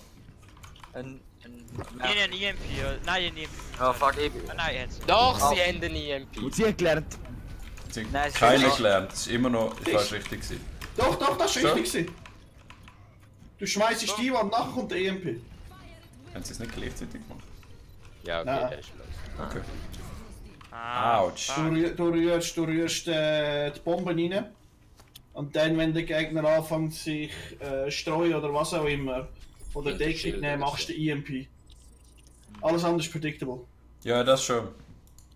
Ein Ihnen EMP, oder? Nein, ein EMP. Ah, fuck, ich. Ah, nein, jetzt. Doch, sie haben den EMP. Und sie hat gelernt. Sie haben Nein, es ist keine nicht- gelernt. Das ist immer noch falsch richtig gewesen. Doch, das war So. richtig. Gewesen. Du schmeißt die und nachher kommt der EMP. Haben sie es nicht gleichzeitig gemacht? Ja, okay, Nein. der ist los. Okay. Ah, Autsch. fuck. Du rührst die Bomben rein. Und dann, wenn der Gegner anfängt sich streuen oder was auch immer, oder Hinter Deckung Schild nehmen, oder machst so. du EMP. Alles andere ist predictable. Ja, das schon.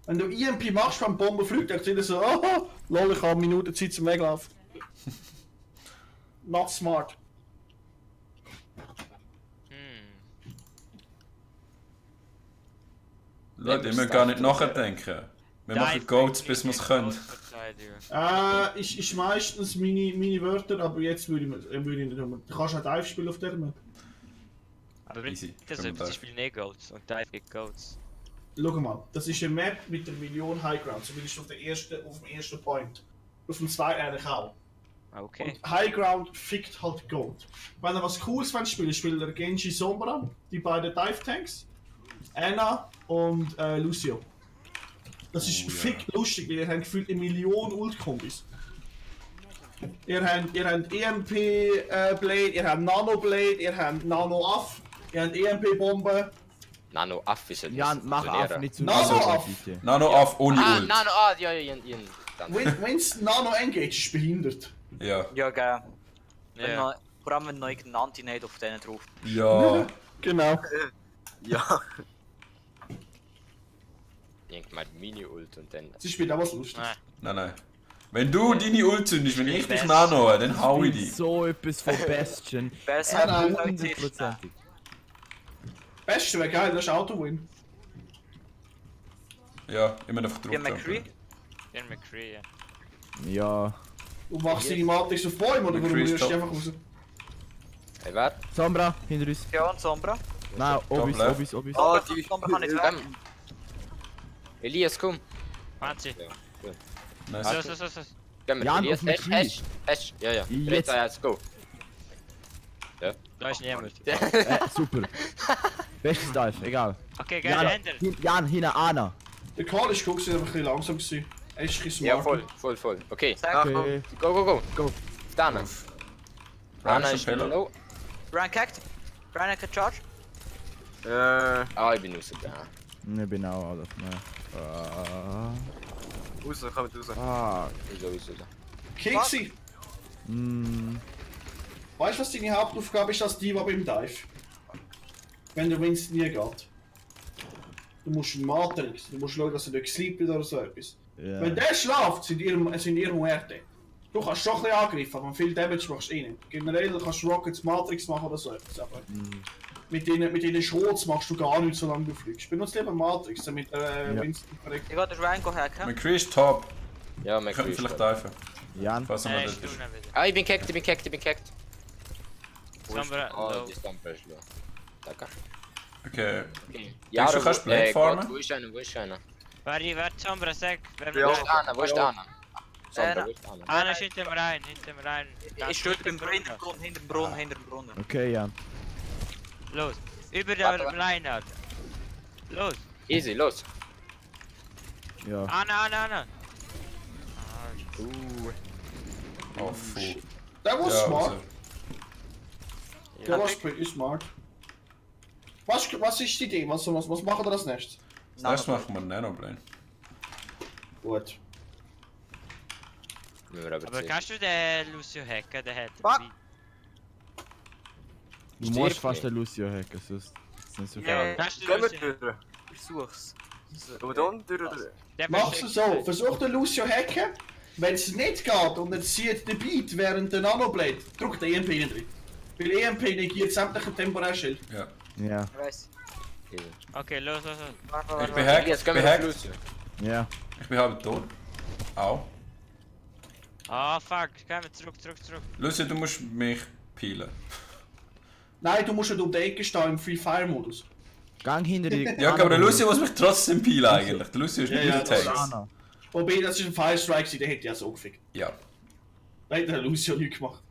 Wenn du EMP machst, wenn die Bombe fliegt, dann ist so, oh, lol, ich habe eine Minute Zeit zum Weglaufen. Not smart. Leute, ich muss gar nicht nachdenken. Wir machen Goats, bis wir es können. Ist meistens meine Wörter, aber jetzt würde ich nicht haben. Du kannst auch Dive spielen auf der Map. Aber Easy. das Können wir ist Dive. Spiel nicht Goats und Dive gibt Goats. Schau mal, das ist eine Map mit einer Million Highground, zumindest auf dem ersten Point. Auf dem zweiten eigentlich auch. Okay. Und Highground fickt halt Gold. Wenn ihr was Cooles wollt spielen, spielt ihr Genji Sombra, die beiden Dive Tanks, Anna und Lucio. Das ist fick lustig, weil ihr habt gefühlt eine Million Ult-Kombis. Ihr habt EMP Blade, ihr habt Nano Blade, ihr habt Nano Aff, ihr habt EMP Bombe. Nano Aff ist es. Jan, mach auf, nicht zu Nano auf. Nano auf, ohne Ah, Ult. Nano, ja. Dann. Wenn's Nano Engage ist, behindert. Ja. Ja, geil. Ja. Vor allem wenn neu genannt nicht auf denen drauf. Ja. Genau. Ja. Irgendwann Mini-Ult und dann. Sie spielt auch was lustig. Nein. Nein. Wenn du deine Ult zündest, wenn ich dich nano, dann hau ich dich. So etwas von Bastion. Besser nein, als ich. 100%. Beste wäre geil, das ist Auto-Win. Ja, immer einfach drauf. Ja, McCree? Den McCree, ja. Ja. Du machst die Matrix auf Bäume oder warum McCree ist rührst du die top. einfach raus? Hey, wer? Sombra, hinter uns. Ja, und Sombra. Nein, Obis. left. Oh, die Sombra kann nicht weg. Elias, komm. Manzi. Nice. So. Gehen wir. Jan, Elias, auf McCree. Hash. Ja. Jetzt. 3, 2, 1, go. Da ist niemand. Super. Bestes Dive, egal. Okay, geil, Händler. Jan, hinter Anna. Der Karl ist einfach ein bisschen langsam gewesen. Er ist ein bisschen Ja, smart. voll. Okay. Sag, Okay. Go. Dann. Anna Ryan ist Chappelle. low. Brian Kekt. Brian hat Charge. Ah, ich bin rausgegangen. Ich bin auch alles mehr. Raus, kommt raus. Wieso? Kiksi, weißt du, was deine Hauptaufgabe ist als Diva beim Dive? Wenn du Wins nie geht. Du musst Matrix, du musst schauen, dass er nicht sleept oder so etwas. Ja. Wenn der schläft, sind ihr Muerte. Du kannst schon ein bisschen angreifen, aber viel Damage machst du eh nicht. Generell kannst du Rockets Matrix machen oder so etwas, aber mit deinen Schurz machst du gar nichts, solange du fliegst. Benutze lieber Matrix, damit Winston verreckt. Ich gehe den Ryan hacken. McCree ist top. Ja, Wir könnten McCree. vielleicht diven. Jan, Falls er Nein, mal ich dort tu ist. nicht wieder. Ah, ich bin kackt. Sombra, Oh, low. die Stamper ist low. Danke. Okay. Ja, du kannst Blade farmen? Wo ist einer? Wer Sombra sagt, wer Ja. Wo ist Anna? Sombra, wo ist Anna? Anna ist hinter dem Rein. Ich stehe beim hinter dem Brunnen. okay, Jan. Los. Über Warte, der Reinhard. Los. Easy, los. Ja. Anna. Oh, fuck. Der war Ja, smart. also, Der war pretty smart. Was ist die Idee? Was machen wir als nächstes? Zuerst machen wir einen Nanoblade. Gut. Müssen wir aber Aber sehen. kannst du den Lucio hacken? Der hat Was? einen Du Stirb musst fast nicht. den Lucio hacken, sonst ist nicht so Ja. viel. Beat. Kannst du Gehen wir Lucio durch. Versuch's. Gehen wir dann durch? Der Mach's versteckt so, sich. versuch den Lucio hacken. Wenn es nicht geht und er zieht den Beat während der Nanoblade, drückt der EMP nicht drin. Weil EMP negiert sämtliche temporäre Ja. Ja, Ich weiß. Okay, los. Warte. Ich bin hackt. Jetzt Ich gehen bin wir auf hackt. Lucio. ja. Ich bin halb tot. Au. Ah, fuck. Gehen wir zurück. Lucy, du musst mich peelen. Nein, du musst nicht um die Ecke stehen im Free Fire Modus. Gang hinter die. Ja, aber der Lucy muss mich trotzdem peelen eigentlich. Der Lucy ist Ja, nicht ja, mit das Tanks. Ana. Wobei, das ist ein Fire Strike, der hätte ja so gefickt. Ja. Nein, der hat Lucio nichts gemacht.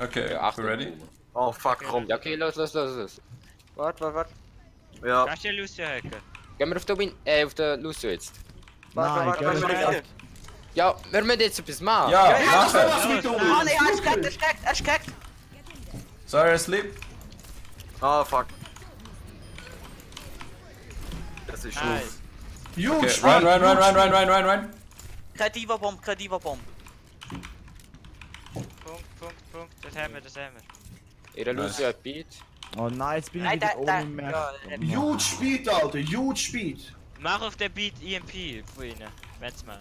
Okay, Ja, you Achtung. ready? Oh fuck, komm. Ja, okay, los. Warte. Ja. Kannst du den Lucio hacken? Gehen wir auf den auf den Lucio jetzt. Nein, geh Warte. nicht. Ja, wir müssen jetzt etwas machen. Ja, Was nachher. mit uns? Ah, nein, er ist gehackt. Sorry, asleep. Ah, fuck. Das ist Nice. schlimm. Huge Okay, Speed, run. Kein Diva-Bomb. Punkt. Das haben wir. Ihre Nice. Lucio hat Beat. Oh nein, jetzt bin ich Nein, wieder da- ohne mehr. ja, Huge Speed, Alter, huge Speed. Mach auf den Beat EMP von ihnen. Wenn's mal.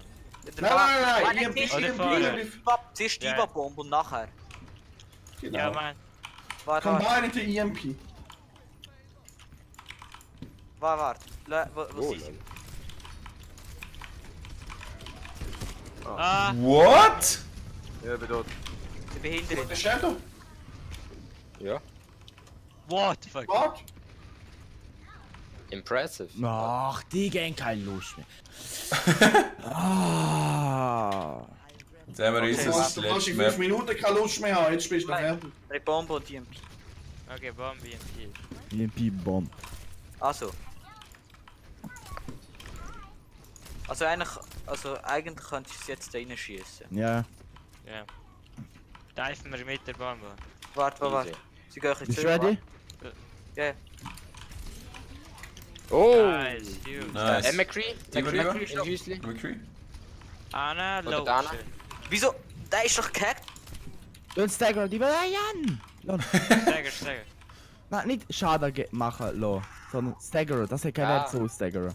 Nein, EMP, Oder EMP, vorher. EMP. Zuerst Ja. Diva-Bomb und nachher. Ja, Genau. man. Warte. Combine the EMP. Warte. Wo Oh, ist sie? Ah, What? Ja, ich bin tot. Die Behinderung. Der Shadow, Ja, what the fuck? what? impressive. Ach, die gehen keine Lust mehr. Ah. Jetzt haben wir Okay, uns Du das kannst in letzte 5 Map. Minuten keine Lust mehr haben, jetzt spielst du noch Nein. fertig. Eine Bombe und EMP. Okay, Bomb EMP. EMP-Bomb. Also. Eigentlich könnte ich es jetzt da reinschießen. Ja. Ja. Diven wir mit der Bombe. Warte. Sie gehen jetzt Bist du ready? Ja. Oh! Nice, huge. Nice. McCree? Die McCree Rüber? im Häusli? McCree? Anna, Oder low. Dana? Wieso? Der ist doch gehackt. Don't stagger, die Jan! Stagger. Nein, nicht Schaden machen lassen, sondern stagger. Das hat keinen Ah. Wert so stagger.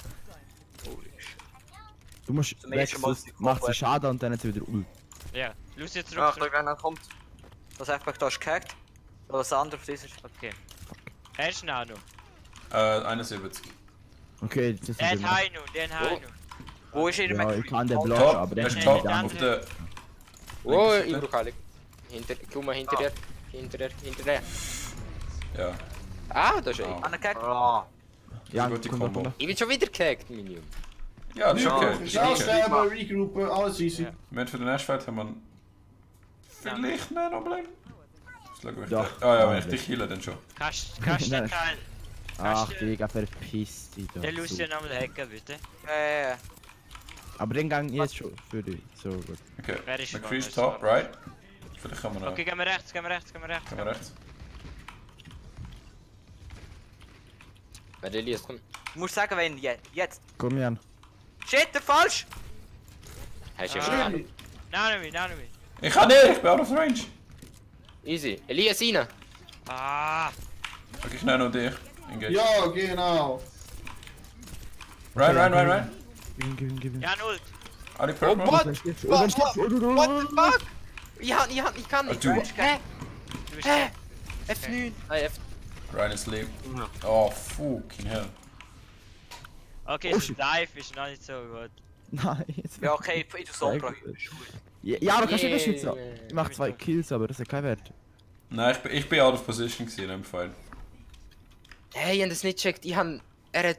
Du musst Zum weg, ersten Mal sonst die macht sie Combo- Schaden und dann hat sie wieder Ult. Ja, Lucy zurück. Ach, da einer kommt. Das einfach da ist gehackt. Oder was anderes ist. Okay. Er ist Nano. 71. Okay, das ist Der hat wieder- Heino, Wo ist ihr Ja, McCree? ich kann den blocken, Top, aber der er ist ist nicht top da. auf der... Oh, Linke ich Seite. brauche Heilung. Komm mal hinter dir. Hinter dir. Ja. Ah, da ist er. Ah. Anergehackt? Ah. Ja, Gute komm da, Combo. komm da. Ich bin schon wieder gehackt, Minion. Ja, das ist okay. Das ist Schnell okay. sterben, regroupen, alles easy. Ja. Moment, für den nächsten Fight haben wir vielleicht Nanoblade. Schlag mich Doch. da. Ah ja, wenn ich dich heale, dann schon. Kannst du Nein. den Ach, Digga, verpiss dich doch. den Lucy nochmal hacken, bitte? Aber den Gang jetzt schon für dich. So gut. Okay, Wer ist McCree ist vorne? top, right? Vielleicht kann man noch... Okay, gehen wir rechts. Kann man rechts? Wer Elias kommt. Du musst sagen, wenn jetzt. Komm Jan. Shit, der falsch! Hast du ja Ah. schon. Nano. Ich kann nicht, ich bin out of range. Easy. Elias rein. Ah, Okay, ich nenne noch dich. Engage. Ja, genau. Right. Gib ihm. ja, null. Are die purple? What? Dann stirbst du. What? Dann stirbst du. What the fuck? Ich kann nicht. Du. Hä? Du bist Hä? F9. Nein, F. Ryan is asleep. Oh, fucking hell. Okay, Oh, so shit. Dive ist noch nicht so gut. Nein, jetzt. Ja, okay, ich tu Sombra. Ja, aber kannst du nicht schützen. Yeah. Ich mach 2 Kills, aber das hat keinen Wert. Nein, ich bin out of position gewesen in dem Fall. Hey, ich hab das nicht gecheckt. Er hat.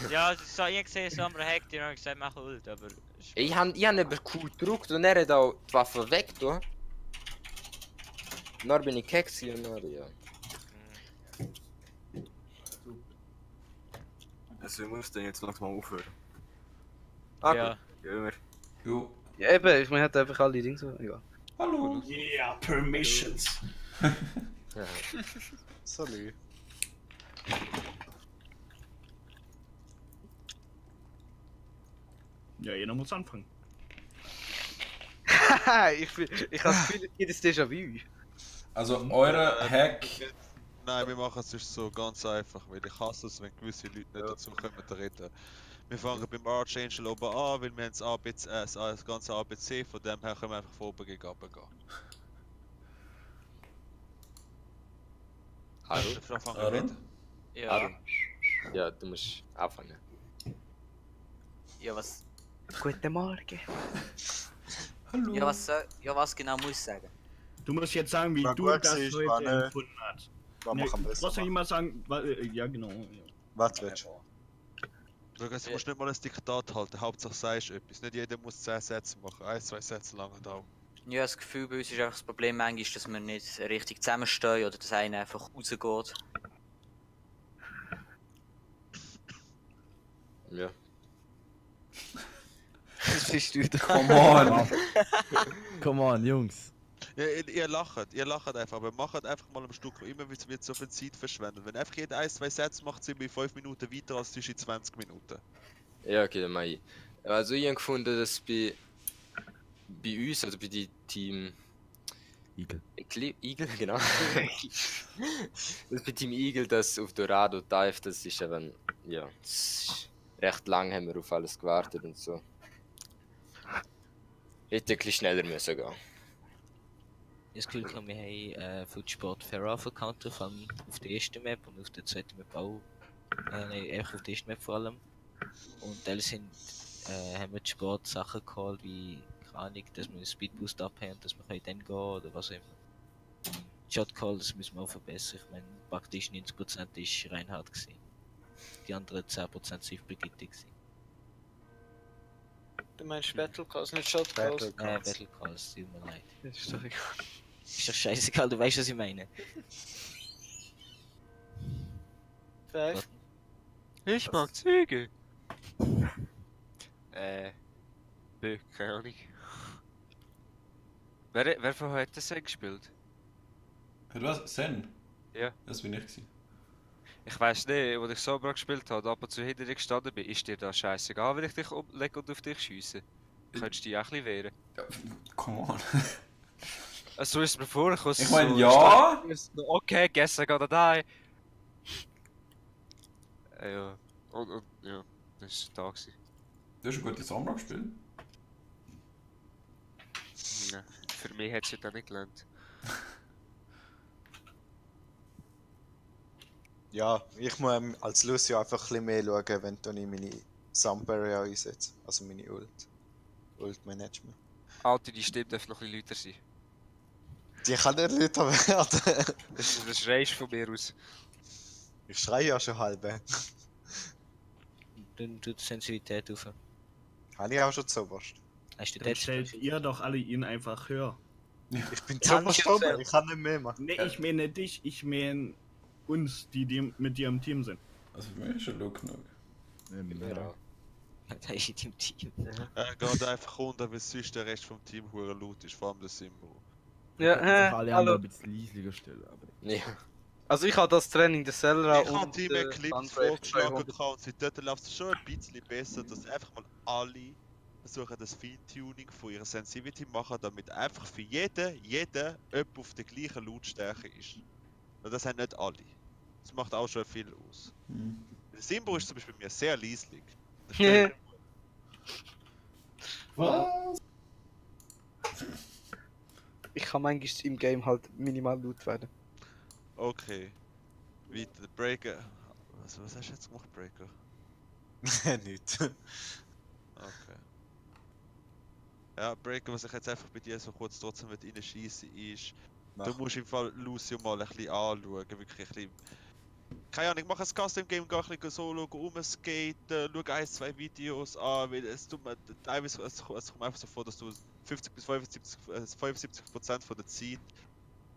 Ja, so, ich hab gesehen, Sombra hackt, die haben gesagt, mach Ult, aber... Ich hab über Q gedrückt und er hat auch die Waffe weg, du. Dann bin ich gehackt und dann, ja. Also, ich muss dann jetzt langsam aufhören. Ja. Gut, gehen wir. Jo. Ja, eben, man hat einfach alle Dinge so. Ja. Hallo. Yeah, permissions. Salut. Ja, jeder muss anfangen. ich habe das Gefühl, jedes Déjà-vu. Also, eure Hack. Nein, wir machen es sonst so ganz einfach, weil ich hasse es, wenn gewisse Leute nicht dazu kommen zu reden. Wir fangen beim Archangel oben an, weil wir haben das ganze ABC, von dem her können wir einfach von oben gegen runter gehen. Hallo? Darf ich anfangen Aaron? reden? Ja. Aaron? Ja, du musst anfangen. Ja, was? Guten Morgen. Hallo. Ja, was genau muss ich sagen? Du musst jetzt sagen, wie War du gut das gewesen, heute Spanne. empfunden hast. Was Nee, machen wir du musst ja besser? immer sagen, ja genau. Ja. Was willst du? Schau, du musst nicht mal ein Diktat halten, Hauptsache sagst etwas. Nicht jeder muss 10 Sätze machen, 1-2 Sätze lang auch. Ja, das Gefühl bei uns ist einfach das Problem manchmal, dass wir nicht richtig zusammenstehen oder dass einer einfach rausgeht. Ja. Das bist du da. Come on. Come on, Jungs. Ja, ihr lacht einfach, aber macht einfach mal am Stück. Immer wird so viel Zeit verschwendet. Wenn einfach jeder 1-2 Sätze macht, sind wir in 5 Minuten weiter als zwischen 20 Minuten. Ja, okay, dann mach ich. Also ich habe gefunden, dass bei uns, also bei dem Team Igel. Eagle, genau. Das bei Team Eagle, das auf Dorado Dive, das ist eben, ja, das ist recht lang haben wir auf alles gewartet und so. Hätte ein bisschen schneller müssen gehen. Ich habe das Gefühl, wir haben Foodsport Ferra verkauft, vor allem auf der ersten Map und auf der zweiten Map auch. Nein, einfach auf der ersten Map vor allem. Und alle haben wir die Sportsachen geholt, wie, keine Ahnung, dass wir einen Speedboost abhängen und dass wir dann gehen oder was auch immer. Shot Call, das müssen wir auch verbessern. Ich meine, praktisch 90% war Reinhard gewesen. Die anderen 10% sind Brigitte gewesen. Du meinst Battle Calls, nicht Shot Calls? Battle Calls, tut mir leid. Das ist doch egal. Ist doch scheißegal, du weißt, was ich meine. Five. Ich mag Züge. Keine Ahnung. Wer von heute das gespielt? Hat was? Sen? Ja. Das bin ich gewesen. Ich weiss nicht, wo ich Sobra gespielt habe, ab und zu hinter dir gestanden bin, ist dir das scheißegal, wenn ich dich umlege und auf dich schiesse? Könntest du dich auch ein bisschen wehren? Ja, come on. So ist es mir vorgekommen. Ich meine, so ja. Okay, guess I gotta die. Ja. Und, ja, das war da gewesen. Du hast eine gute Sombra gespielt. Ja, für mich hat es ja dann nicht gelernt. Ja, ich muss als Lucio einfach ein bisschen mehr schauen, wenn ich meine Sump-Area einsetze. Also meine Ult-Management. Alter, die Stimme darf noch ein bisschen lauter sein. Die kann nicht lauter werden. Das schreist von mir aus. Ich schreie ja schon halb. Dann tut die Sensitivität auf. Habe ich auch schon zuoberst. Hast du Dann das? stellt ihr doch alle ihn einfach höher. Ich bin Kannst zuoberst du oben, ich kann nicht mehr machen. Nee, ich meine dich, ich meine uns, die mit dir im Team sind. Also für mich ist schon look genug. Ja. Da ist in deinem Team. Er geht einfach runter, weil sonst der Rest vom Team hure laut ist, vor allem der Simbo. Ja, Alle hallo. anderen ein bisschen leislicher stellen. Aber Ja. Also ich habe das Training der Sellera Ich habe und Team Eclipse vorgeschlagen und seitdem läuft es schon ein bisschen besser, dass einfach mal alle versuchen das Feintuning von ihrer Sensitivity machen, damit einfach für jeder jemand auf der gleichen Lautstärke ist. Und das haben nicht alle. Das macht auch schon viel aus. Der Simbo ist zum Beispiel bei mir sehr leislich. Das Ja. Was? Ich kann manchmal im Game halt minimal laut werden. Okay. Weiter, der Breaker. Was hast du jetzt gemacht, Breaker? Nicht. Okay. Ja, Breaker, was ich jetzt einfach bei dir so kurz trotzdem reinschießen ist, du musst im Fall Lucio mal ein bisschen anschauen, wirklich ein bisschen. Keine Ahnung, mach ein Custom-Game, geh ein bisschen solo, rumskaten, schau 1-2 Videos an, weil es tut mir teilweise, es kommt einfach so vor, dass du 50-75% von der Zeit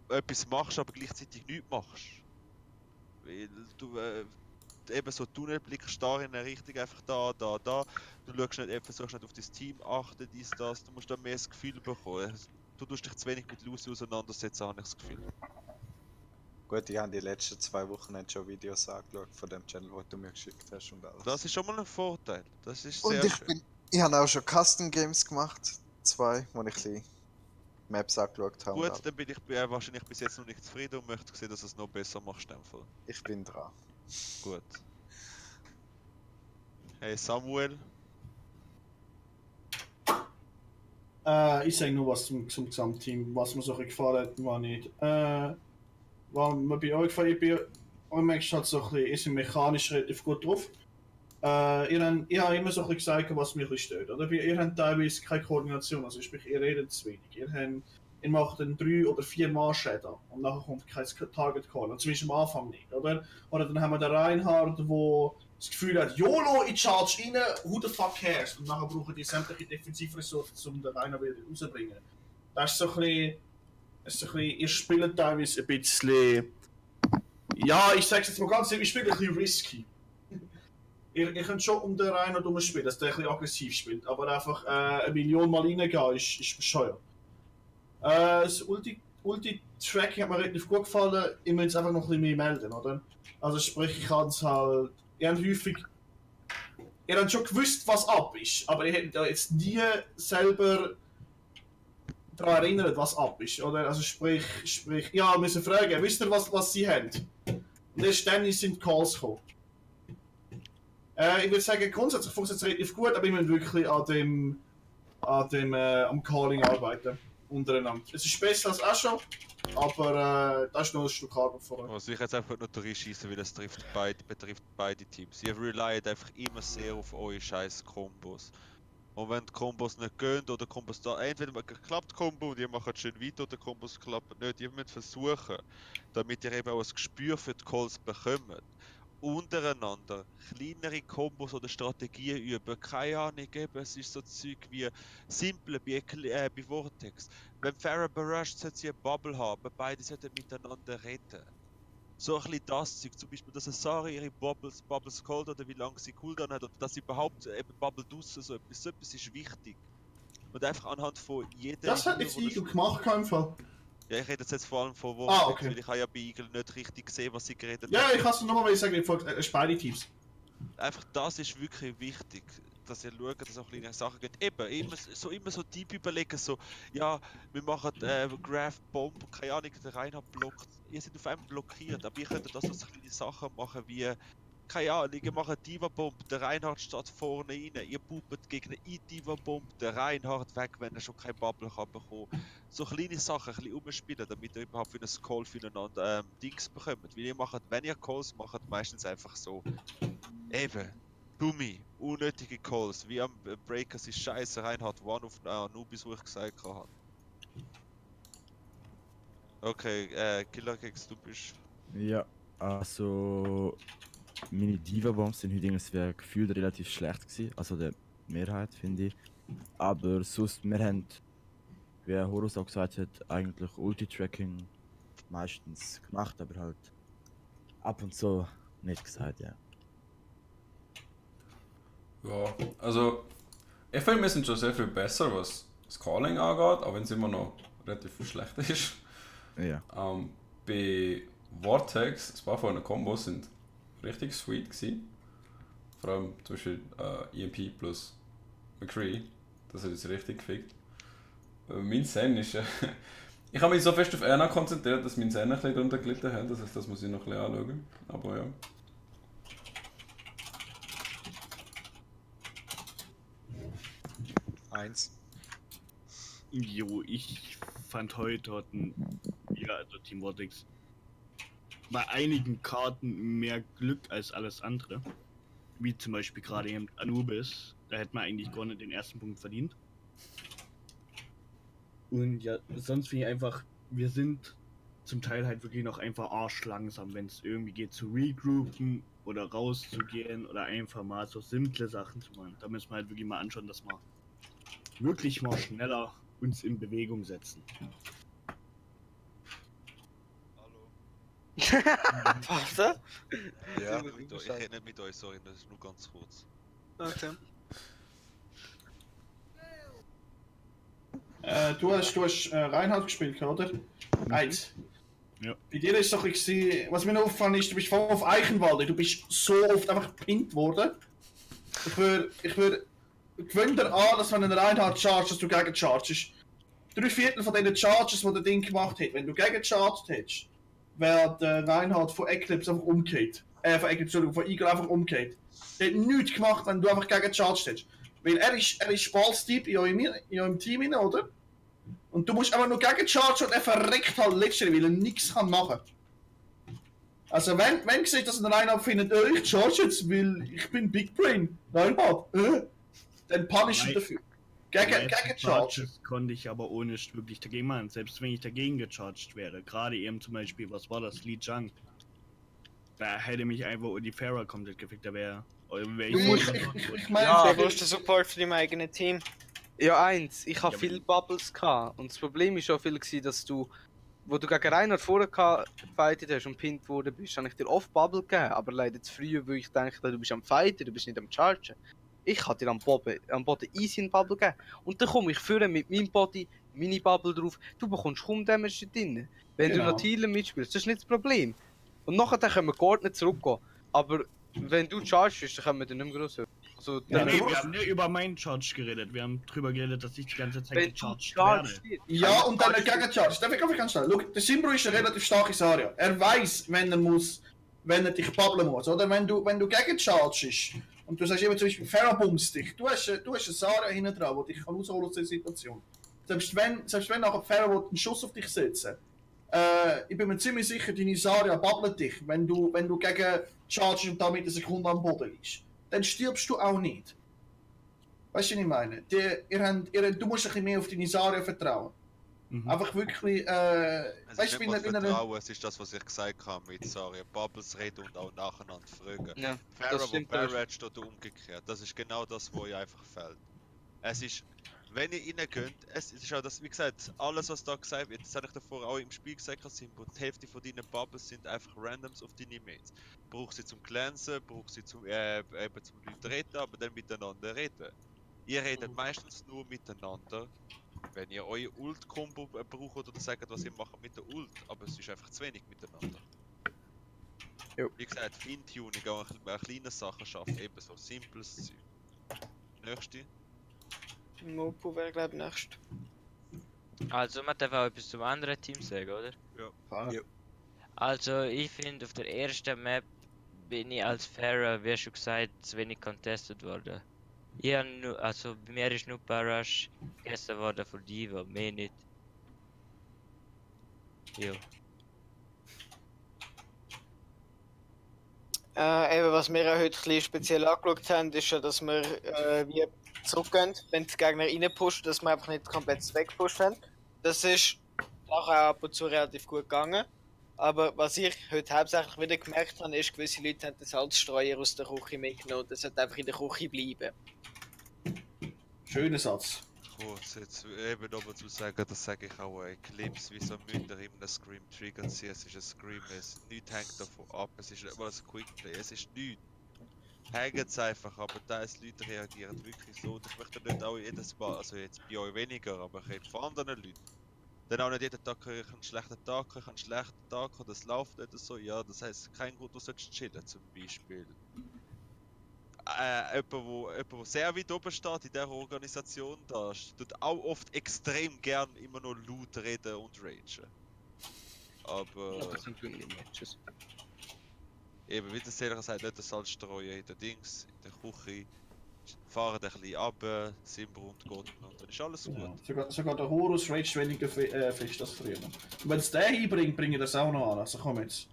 etwas machst, aber gleichzeitig nichts machst. Weil du eben so Tunnelblick starr in eine Richtung, einfach da. Du schaust nicht, versuchst nicht auf das Team achten, das. Du musst da mehr das Gefühl bekommen. du tust dich zu wenig mit Lucy auseinandersetzen, habe ich das Gefühl. Gut, ich habe die letzten 2 Wochen nicht schon Videos angeschaut von dem Channel, den du mir geschickt hast und alles. Das ist schon mal ein Vorteil. Das ist Und sehr schön. ich habe auch schon Custom Games gemacht. 2, wo ich ein bisschen Maps angeschaut habe. Gut, dann bin ich wahrscheinlich bis jetzt noch nicht zufrieden und möchte sehen, dass du es noch besser machst. In dem Fall. Ich bin dran. Gut. Hey Samuel. Ich sage nur was zum Gesamtteam, was mir so ein bisschen gefallen hat und was nicht. Was mir bei euch gefallen hat, ihr merkt halt so ein bisschen, ihr seid mechanisch relativ gut drauf. Ich habe immer so ein bisschen gesagt, was mich ein bisschen stört. Oder? Ihr habt teilweise keine Koordination, also sprich, ihr redet zu wenig. Ihr macht dann 3 oder 4 Marschschäden und nachher kommt kein Target Call, zumindest am Anfang nicht. Oder dann haben wir den Reinhard, der das Gefühl hat, YOLO, ich charge rein, who the fuck cares? Und nachher brauchen die sämtliche Defensivressourcen, um den Reinhard wieder rauszubringen. Das ist so ein bisschen, ihr spielt teilweise ein bisschen, ja, ich sag's jetzt mal ganz ehrlich, ich spiele ein bisschen risky. Ihr könnt schon um den Reinhard spielen, dass der ein bisschen aggressiv spielt, aber einfach 1 Million Mal reingehen ist bescheuert. Das Ulti-Tracking hat mir relativ gut gefallen, ich muss einfach noch ein bisschen mehr melden, oder? Also sprich, ich kann es halt, ihr habt schon gewusst, was ab ist, aber ihr hättet jetzt nie selber daran erinnert, was ab ist, oder? Also sprich, ja, wir müssen fragen, wisst ihr, was sie haben? Und erst dann sind Calls gekommen. Ich würde sagen, grundsätzlich funktioniert es relativ gut, aber ich muss wirklich am Calling arbeiten. Untereinander. Es ist besser als auch schon, aber das ist noch ein Stück Arbeit vor euch. Also ich jetzt einfach nur reinschießen, weil es betrifft beide Teams. Ihr relied einfach immer sehr auf eure scheiß Kombos. Und wenn die Kombos nicht gehen oder Kombos da, entweder klappt Kombo und ihr macht schön weiter oder Kombos klappen nicht. Ihr müsst versuchen, damit ihr eben auch ein Gespür für die Calls bekommt. Untereinander kleinere Kombos oder Strategien üben, keine Ahnung, eben, es ist so Zeug wie simple bei Vortex. Wenn Farah Barrage sollte sie eine Bubble haben, beide sollten miteinander reden. So ein bisschen das Zeug, zum Beispiel, dass Asari ihre Bubbles callt oder wie lange sie Cooldown hat oder dass sie überhaupt eben Bubble draussen, so etwas ist wichtig. Und einfach anhand von jeder... Das hat jetzt Eagle gemacht, kein Fall. Ja, ich rede jetzt vor allem von Vortex, okay. weil ich habe ja bei Eagle nicht richtig gesehen, was sie geredet haben. Ja, ich kann es nochmal sagen, ich folge beide Teams. Einfach das ist wirklich wichtig, dass ihr schaut, dass auch kleine Sachen geht. Eben, immer so deep überlegen, so, ja, wir machen Graph Bomb, keine Ahnung, der Reinhard blockt, ihr seid auf einmal blockiert, aber ihr könnt das so kleine Sachen machen wie, keine Ahnung, ihr macht Diva Bomb, der Reinhard steht vorne rein, ihr puppt gegen eine Diva Bomb, der Reinhard weg, wenn er schon kein Bubble kann bekommen. So kleine Sachen ein bisschen umspielen, damit ihr überhaupt für ein Call füreinander Dings bekommt. Weil ihr macht, wenn ihr Calls macht, meistens einfach so, eben, dumme, unnötige Calls, wie am Breakers ist scheiße, Reinhard One auf Anubis, wo ich gesagt habe. Okay, Killer Keks, du bist... Ja, also... Meine Diva-Bombs sind heute irgendwie gefühlt relativ schlecht gewesen, also der Mehrheit finde ich. Aber sonst, wir haben, wie Horus auch gesagt hat, eigentlich Ulti-Tracking meistens gemacht, aber halt ab und zu nicht gesagt, ja. Ja, also ich finde, wir sind schon sehr viel besser, was das Calling angeht, auch wenn es immer noch relativ schlecht ist. Ja. Bei Vortex, ein paar von den Kombos sind richtig sweet gewesen. Vor allem zum Beispiel EMP plus McCree. Das hat jetzt richtig gefickt. Mein Zen ist... ich habe mich so fest auf Erna konzentriert, dass mein Zen ein bisschen darunter gelitten hat. Das heißt, das muss ich noch ein bisschen anschauen. Aber ja. Eins. Jo, ich fand heute also Team Vortex bei einigen Karten mehr Glück als alles andere. Wie zum Beispiel gerade eben Anubis. Da hätte man eigentlich gar nicht den ersten Punkt verdient. Und ja, sonst finde ich einfach, wir sind zum Teil halt wirklich noch einfach arschlangsam, wenn es irgendwie geht zu regroupen oder rauszugehen oder einfach mal so simple Sachen zu machen. Da müssen wir halt wirklich mal anschauen, dass wir wirklich mal schneller uns in Bewegung setzen. Warte? Ja, ich rede nicht mit euch, sorry, das ist nur ganz kurz. Okay. Du hast Reinhard gespielt, oder? Eins. Ja. Bei dir ist es so ein bisschen, was mir noch aufgefallen ist, du bist voll auf Eichenwalde, du bist so oft einfach gepinnt worden. Ich würde gewöhn dir an, dass wenn ein Reinhard charged, dass du gegen chargest. 3/4 von diesen Charges, die der Ding gemacht hat, wenn du gegen charged hättest, wäre der Reinhard von Eclipse einfach umgekehrt. Von Eclipse, Entschuldigung, von Eagle einfach umgekehrt. Der hat nichts gemacht, wenn du einfach gegen charged hättest. Weil er ist Ballsteep in eurem Team rein, oder? Und du musst einfach nur gegen chargen und er verreckt halt letztendlich, weil er nichts machen kann. Also wenn du siehst, dass ein Reinhard findet, ich charge jetzt, weil ich bin Big Brain, Reinhard, dann punish ihn dafür. Gegen Charges konnte ich aber ohne wirklich dagegen machen, selbst wenn ich dagegen gecharged wäre. Gerade eben zum Beispiel, was war das, Li Zhang. Da hätte mich einfach Olivera komplett gefickt, da wäre... Ich meine, ja, wo ist der Support für dein eigenes Team? Ja, eins, ich habe viele Bubbles gehabt und das Problem ist auch viel gewesen, dass du, wo du gegen Reinhard vorher gefightet hast und pinnt worden bist, habe ich dir oft Bubble gegeben, aber leider zu früh, weil ich dachte, du bist am Fighten, du bist nicht am Chargen. Ich hatte dir am Boden easy einen Bubble gegeben und dann komme ich führen mit meinem Body, meine Bubble drauf, du bekommst kaum Damage drin. Wenn du noch Healen mitspielst, das ist nicht das Problem. Und nachher können wir geordnet zurückgehen, aber wenn du chargest, dann können wir dann nicht mehr groß hören. Also, wir haben nicht über meinen Charge geredet, wir haben drüber geredet, dass ich die ganze Zeit gecharged werde. Ja, und dann gegen Charge. Darf ich ganz schnell? Schau, der Simbro ist eine relativ starke Saria. Er weiß, wenn er dich bubblen muss, oder? Wenn du gegen chargest und du sagst eben zum Beispiel, Farah bumst dich, du hast eine Saria hinten dran, die dich rausholen aus der Situation. Selbst wenn nachher Farah einen Schuss auf dich setzen, ich bin mir ziemlich sicher, deine Saria bubbelt dich, wenn du gegen chargest und damit eine Sekunde am Boden liegst. Dann stirbst du auch nicht. Weißt du, was ich meine? Du musst ein bisschen mehr auf deine Saria vertrauen. Einfach wirklich, es ist nicht Vertrauen, es ist das, was ich gesagt habe mit Saria. Bubbles reden und auch nacheinander fragen. Ja, Farah, wo Barrage oder umgekehrt. Das ist genau das, wo ihr einfach fehlt. Es ist, wenn ihr reingehen, es ist auch das, wie gesagt, alles was da gesagt wird, das habe ich davor auch im Spiel gesagt, Simbo, die Hälfte von deinen Bubbles sind einfach Randoms auf deine Mates. Brauchst sie zum Glänzen, brauchst sie zum eben zum Leute reden, aber dann miteinander reden. Ihr redet meistens nur miteinander, wenn ihr eure Ult-Kombo braucht oder sagt, was ihr macht mit der Ult, aber es ist einfach zu wenig miteinander. Wie gesagt, Feintuning, auch kleine Sachen schaffen, eben so simples Zeug. Nächste. Mopo wäre glaube ich nächst. Also man darf auch etwas zum anderen Team sagen, oder? Ja. Also ich finde, auf der ersten Map bin ich als Farah, wie schon gesagt, zu wenig contested worden. Also bei mir ist nur Barrage gegessen worden von Diva, mehr nicht. Jo. Eben, was wir auch heute ein bisschen speziell angeschaut haben, ist ja, dass wir wie zurückgehen, wenn die Gegner reinpushen, dass wir einfach nicht komplett wegpushen haben. Das ist nachher ab und zu relativ gut gegangen. Aber was ich heute hauptsächlich wieder gemerkt habe, ist, gewisse Leute haben den Salzstreuer aus der Küche mitgenommen. Das sollte einfach in der Küche bleiben. Schöner Satz. Kurz, jetzt eben nochmal zu sagen, das sage ich auch, Clips wie so Münder in einem Scream triggern sie, es ist ein Scream, nichts hängt davon ab, es ist nicht mal ein Quickplay, es ist nichts. Hängt es einfach, aber da ist Leute reagieren wirklich so und ich möchte nicht auch jedes Mal, also jetzt bei euch weniger, aber ich rede von anderen Leuten. Dann auch nicht jeden Tag ich einen schlechten Tag, ich einen schlechten Tag oder es läuft nicht so, ja, das heisst kein Grund, du sollst chillen zum Beispiel. Jemand, der sehr weit oben steht in dieser Organisation, da tut auch oft extrem gern immer noch laut reden und ragen. Aber... Ja, das sind nicht Matches. Eben, wie der Seller sagt, nicht das Salzstreuen in den Dings, in der Küche. Fahren ein bisschen ab, Simber und geht und dann ist alles gut. Ja, sogar der Horus raged weniger fest als früher. Und wenn es den hinbringt, bringe ich das auch noch an. Also komm jetzt.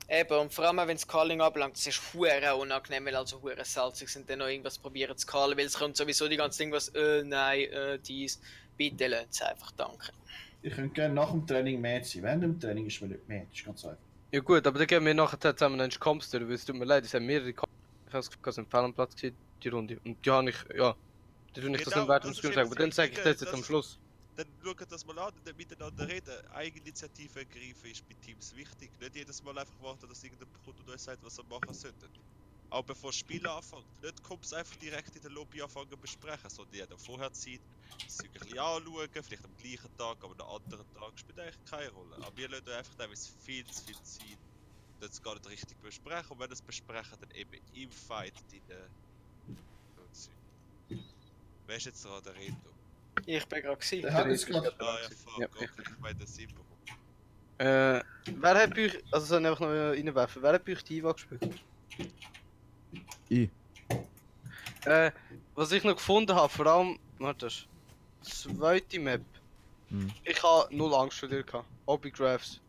Eben, und vor allem wenn es Calling ablangt, das ist hure unangenehm, weil also hure salzig sind, dann noch irgendwas probieren zu callen, weil es kommt sowieso die ganze Ding, was nein, dies, bitte lasst es einfach, danke. Ich könnte gerne nach dem Training Mad sein, während dem Training ist mir nicht Mad, das ist ganz einfach. Ja gut, aber dann gehen wir nachher zusammen in den Comster, weil es tut mir leid, es haben mehrere Comster, ich habe es im Fernplatz gesehen, die Runde, und die habe ich, ja, da tue ich das nicht weiter sagen, aber dann sage ich das jetzt am Schluss. Dann schaut das mal an und dann miteinander reden. Eigeninitiative ergreifen ist bei Teams wichtig. Nicht jedes Mal einfach warten, dass irgendjemand kommt und euch sagt, was ihr machen solltet. Auch bevor das Spiel anfängt. Nicht kommst du einfach direkt in der Lobby anfangen zu besprechen, sondern die hat auch vorher Zeit, das Zeug ein bisschen anschauen, vielleicht am gleichen Tag, aber am anderen Tag spielt eigentlich keine Rolle. Aber wir lassen einfach teilweise viel zu viel Zeit, das gar nicht richtig besprechen. Und wenn das besprechen, dann eben im Fight deine... Wer ist jetzt dran, der Reto? Ich bin gerade gewesen. Der hat jetzt gerade... Ah ja, fuck, Ja. okay, ich meine den Simbo. Wer hat bei euch, also soll ich einfach noch reinwerfen, wer hat bei euch die IVA gespielt? Ich. Was ich noch gefunden habe, vor allem, warte, das zweite Map. Hm. Ich habe null Angst vor dir gehabt, auch bei Graphs.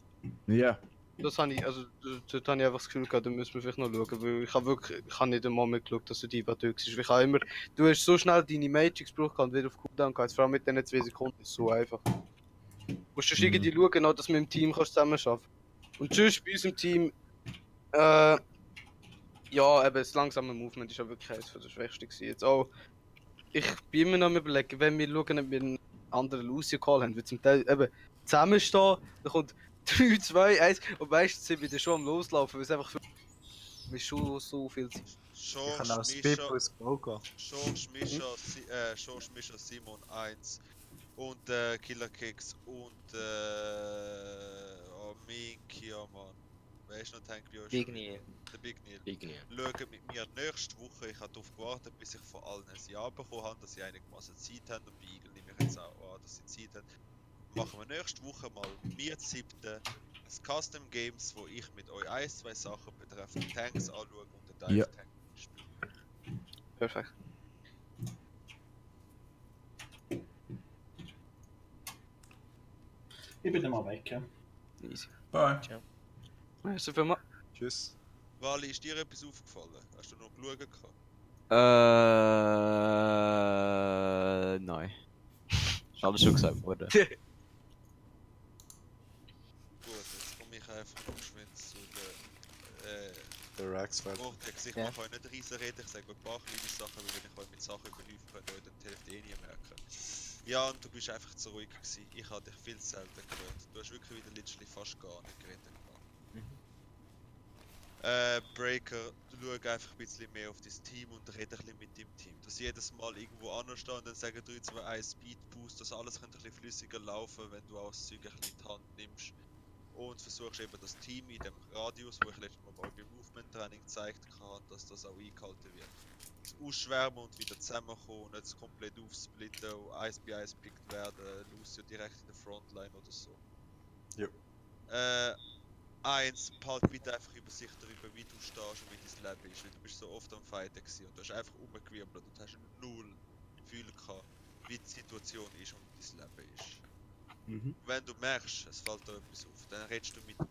Ja. Das habe ich, also dort habe ich einfach das Gefühl gehabt, da müssen wir vielleicht noch schauen, weil ich habe nicht einmal mitgeschaut, dass du die IVA durch bist. Ich habe immer, du hast so schnell deine Matrix gebraucht und wieder auf Cooldown gehabt, vor allem mit diesen 2 Sekunden, ist so einfach. Du musst irgendwie schauen, auch, dass wir im Team zusammen arbeiten. Und sonst bei uns im Team, ja, eben das langsame Movement ist ja wirklich eines der schwächsten gewesen. Jetzt auch, ich bin immer noch am überlegen, wenn wir schauen, ob wir einen anderen Lucio-Call haben, weil zum Teil eben zusammenstehen, dann kommt 3, 2, 1 und meistens sind wir dann schon am Loslaufen, weil es einfach schon so viel Zeit. Ich kann auch Speed plus Go gehen. George, Mischa, Simon 1 und Killer Kicks und oh, Minky, ja Mann. Wer ist noch Tank bei euch? Big Neil. Der Big Neil. Big Neil. Schauen mit mir nächste Woche, ich habe darauf gewartet, bis ich von allen ein Ja bekommen habe, dass sie einigermaßen Zeit haben und bei Eagle nehme ich jetzt auch an, dass sie Zeit haben. Machen wir nächste Woche mal mir 7. ein Custom Games, wo ich mit euch 1, 2 Sachen betreffend Tanks anschaue und den Dive Tank spiele. Perfekt. Ich bin dann mal weg, ja. Easy. Bye. Ciao. Merci vielmals. Tschüss. Wally, ist dir etwas aufgefallen? Hast du noch geschaut? Nein. Ist alles schon gesagt worden. Gut, jetzt komme ich einfach noch geschwind zu der Rax-Welt. Vortex. Ich mache euch nicht riesen Reden, ich sage ein paar kleine Sachen, weil wenn ich euch mit Sachen überhäufen könnte, euch dann die Hälfte eh nie merken. Ja, und du bist einfach zu ruhig gewesen. Ich habe dich viel zu selten gehört. Du hast wirklich wieder literally fast gar nicht geredet. Breaker, du schau einfach ein bisschen mehr auf dein Team und red ein bisschen mit deinem Team. Dass jedes Mal irgendwo anstehen und dann sagen 3, 2, 1 Speed Boost, dass alles könnte ein bisschen flüssiger laufen, wenn du auch das Zeug ein bisschen in die Hand nimmst. Und versuchst eben das Team in dem Radius, wo ich letztes Mal beim Movement Training gezeigt habe, dass das auch eingehalten wird. Das Ausschwärmen und wieder zusammenkommen, nicht komplett aufsplitten und 1 bei 1 pickt werden, Lucio direkt in der Frontline oder so. Jo. Eins, behalt bitte einfach Übersicht darüber, wie du stehst und wie dein Leben ist, weil du bist so oft am Fighten gewesen und du hast einfach rumgewirbelt und hast null Gefühl gehabt, wie die Situation ist und wie dein Leben ist. Wenn du merkst, es fällt dir etwas auf, dann redest du mit ihm.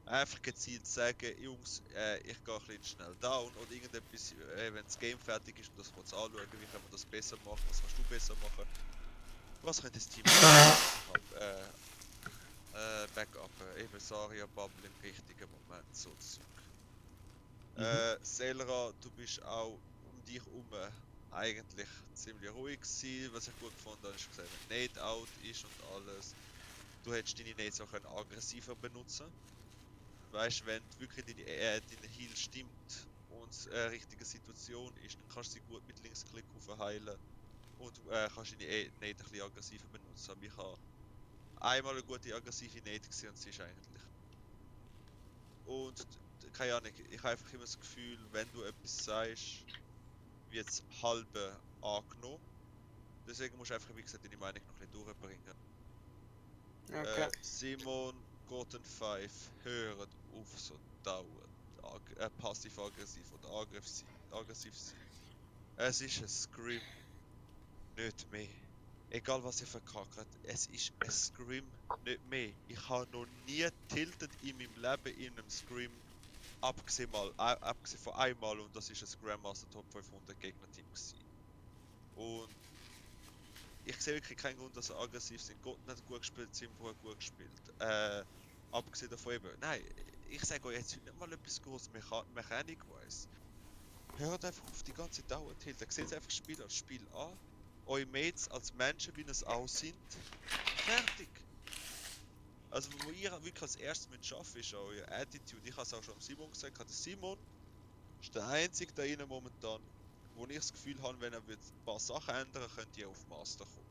Einfach gezielt sagen, Jungs, ich gehe ein bisschen schnell down oder irgendetwas, wenn das Game fertig ist und das kurz anschauen, wie kann man das besser machen, was kannst du besser machen, was könnte das Team Backup, eben Saria Bubble im richtigen Moment, so Zeug. Selra, du bist auch um dich herum eigentlich ziemlich ruhig gewesen, was ich gut gefunden habe, ist gesagt, wenn Nade out ist und alles, du hättest deine Nades auch aggressiver benutzen. Weißt, wenn wirklich deine Heal stimmt und eine richtige Situation ist, dann kannst du sie gut mit Linksklick aufheilen und kannst deine Nade ein bisschen aggressiver benutzen. Aber ich habe einmal eine gute aggressive Nade gesehen und sie ist eigentlich. Und keine Ahnung, ich habe einfach immer das Gefühl, wenn du etwas sagst, wird es halbe angenommen. Deswegen musst du einfach, wie gesagt, deine Meinung noch ein bisschen durchbringen. Okay. Simon, Gordon 5, hören auf so dauernd passiv-aggressiv oder aggressiv sein. Es ist ein Scrim, nicht mehr. Egal was ihr verkackt, es ist ein Scrim, nicht mehr. Ich habe noch nie tiltet in meinem Leben in einem Scrim, abgesehen von einmal, und das ist ein Grandmaster Top 500 Gegnerteam gewesen. Und ich sehe wirklich keinen Grund, dass sie aggressiv sind. Gott hat gut gespielt, Simbo hat gut gespielt. Abgesehen davon eben, nein, ich sage euch jetzt nicht mal etwas groß Mechanik-wise. Hört einfach auf die ganze Dauer tilten. Seht einfach das Spiel als Spiel an. Eure Mates als Menschen, wie es auch sind. Fertig! Also, wo ihr wirklich als erstes mit schaffen, ist euer Attitude. Ich habe es auch schon am Simon gesagt, der Simon Ist der einzige da innen momentan, wo ich das Gefühl habe, wenn er ein paar Sachen ändern, könnte er auf Master kommen.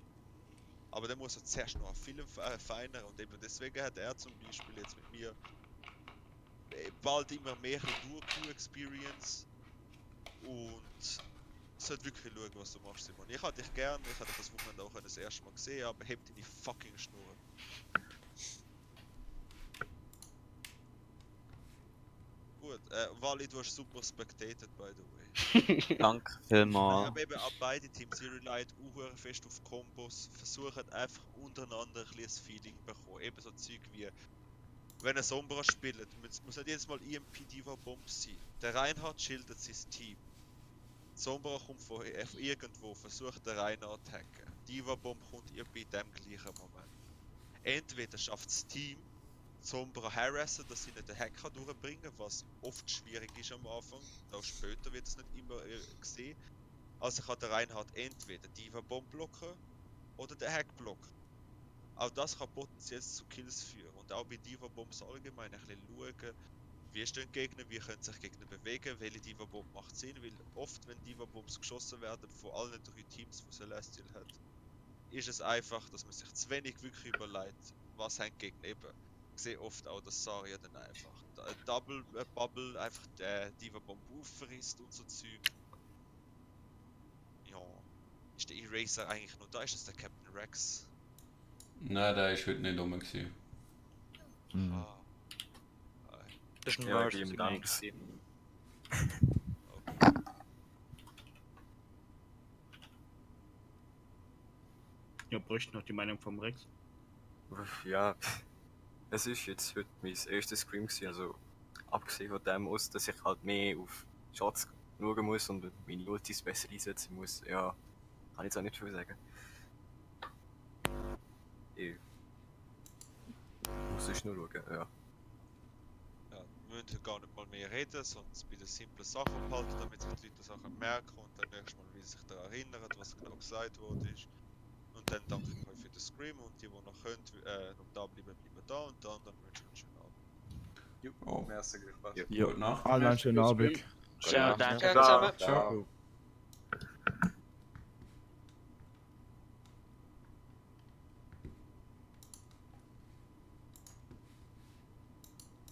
Aber dann muss er zuerst noch viel feiner und eben deswegen hat er zum Beispiel jetzt mit mir bald immer mehr Durchtour-Experience und sollte wirklich schauen, was du machst, Simon. Ich hatte dich gern, ich hatte das Wochenende auch das erste Mal gesehen, aber heb deine fucking Schnur. Gut, Wally, du hast super spectated, by the way. Danke vielmals. Ich habe eben auch beide Teams, Zero Light auch fest auf Kombos, versuchen einfach untereinander ein bisschen Feeling zu bekommen. Eben so Zeug wie, wenn ein Sombra spielt, muss nicht jedes Mal EMP Diva Bomb sein. Der Reinhard schildert sein Team. Sombra kommt von irgendwo, versucht den Reinhard zu hacken. Diva Bomb kommt irgendwie in dem gleichen Moment. Entweder schafft das Team, Sombra harassen, dass sie nicht den Hacker durchbringen, was oft schwierig ist am Anfang. Auch später wird es nicht immer gesehen. Also kann der Reinhard entweder Diva Bomb blocken oder den Hack blocken. Auch das kann potenziell zu Kills führen. Und auch bei Diva Bombs allgemein ein bisschen schauen, wie stehen Gegner, wie können sich Gegner bewegen, welche Diva Bomb macht Sinn, weil oft, wenn Diva Bombs geschossen werden von allen 3 Teams, die Celestial hat, ist es einfach, dass man sich zu wenig wirklich überlegt, was haben Gegner eben. Ich sehe oft auch, dass Zarya dann einfach Double Bubble einfach die Diva Bomb auffrisst und so Zeug. Ja, ist der Eraser eigentlich noch da? Ist das der Captain Rex? Nein, der ist heute nicht rum gewesen. Ah. Das ist ein Ja, Verse, ihm das Dank. ich Ja, bräuchte noch die Meinung vom Rex. Ja, es ist jetzt heute mein erstes Scream gewesen, also abgesehen von dem aus, dass ich halt mehr auf Shots schauen muss und meine Ultis besser einsetzen muss, ja, kann ich jetzt auch nicht viel sagen. Ich muss sonst nur schauen, ja. Ja, wir müssen gar nicht mal mehr reden, sondern bei den simplen Sachen behalten, damit sich die Leute Sachen merken und dann nächstes Mal wieder sich daran erinnern, was genau gesagt wurde. Und dann danke ich euch für den Scream und die noch können, noch da bleiben, bleiben da und dann wünsche ich euch einen schönen Abend. Oh. Merci, gleichfalls. Gute Nacht. Allen einen schönen Abend. Ciao, danke. Ciao. Ciao.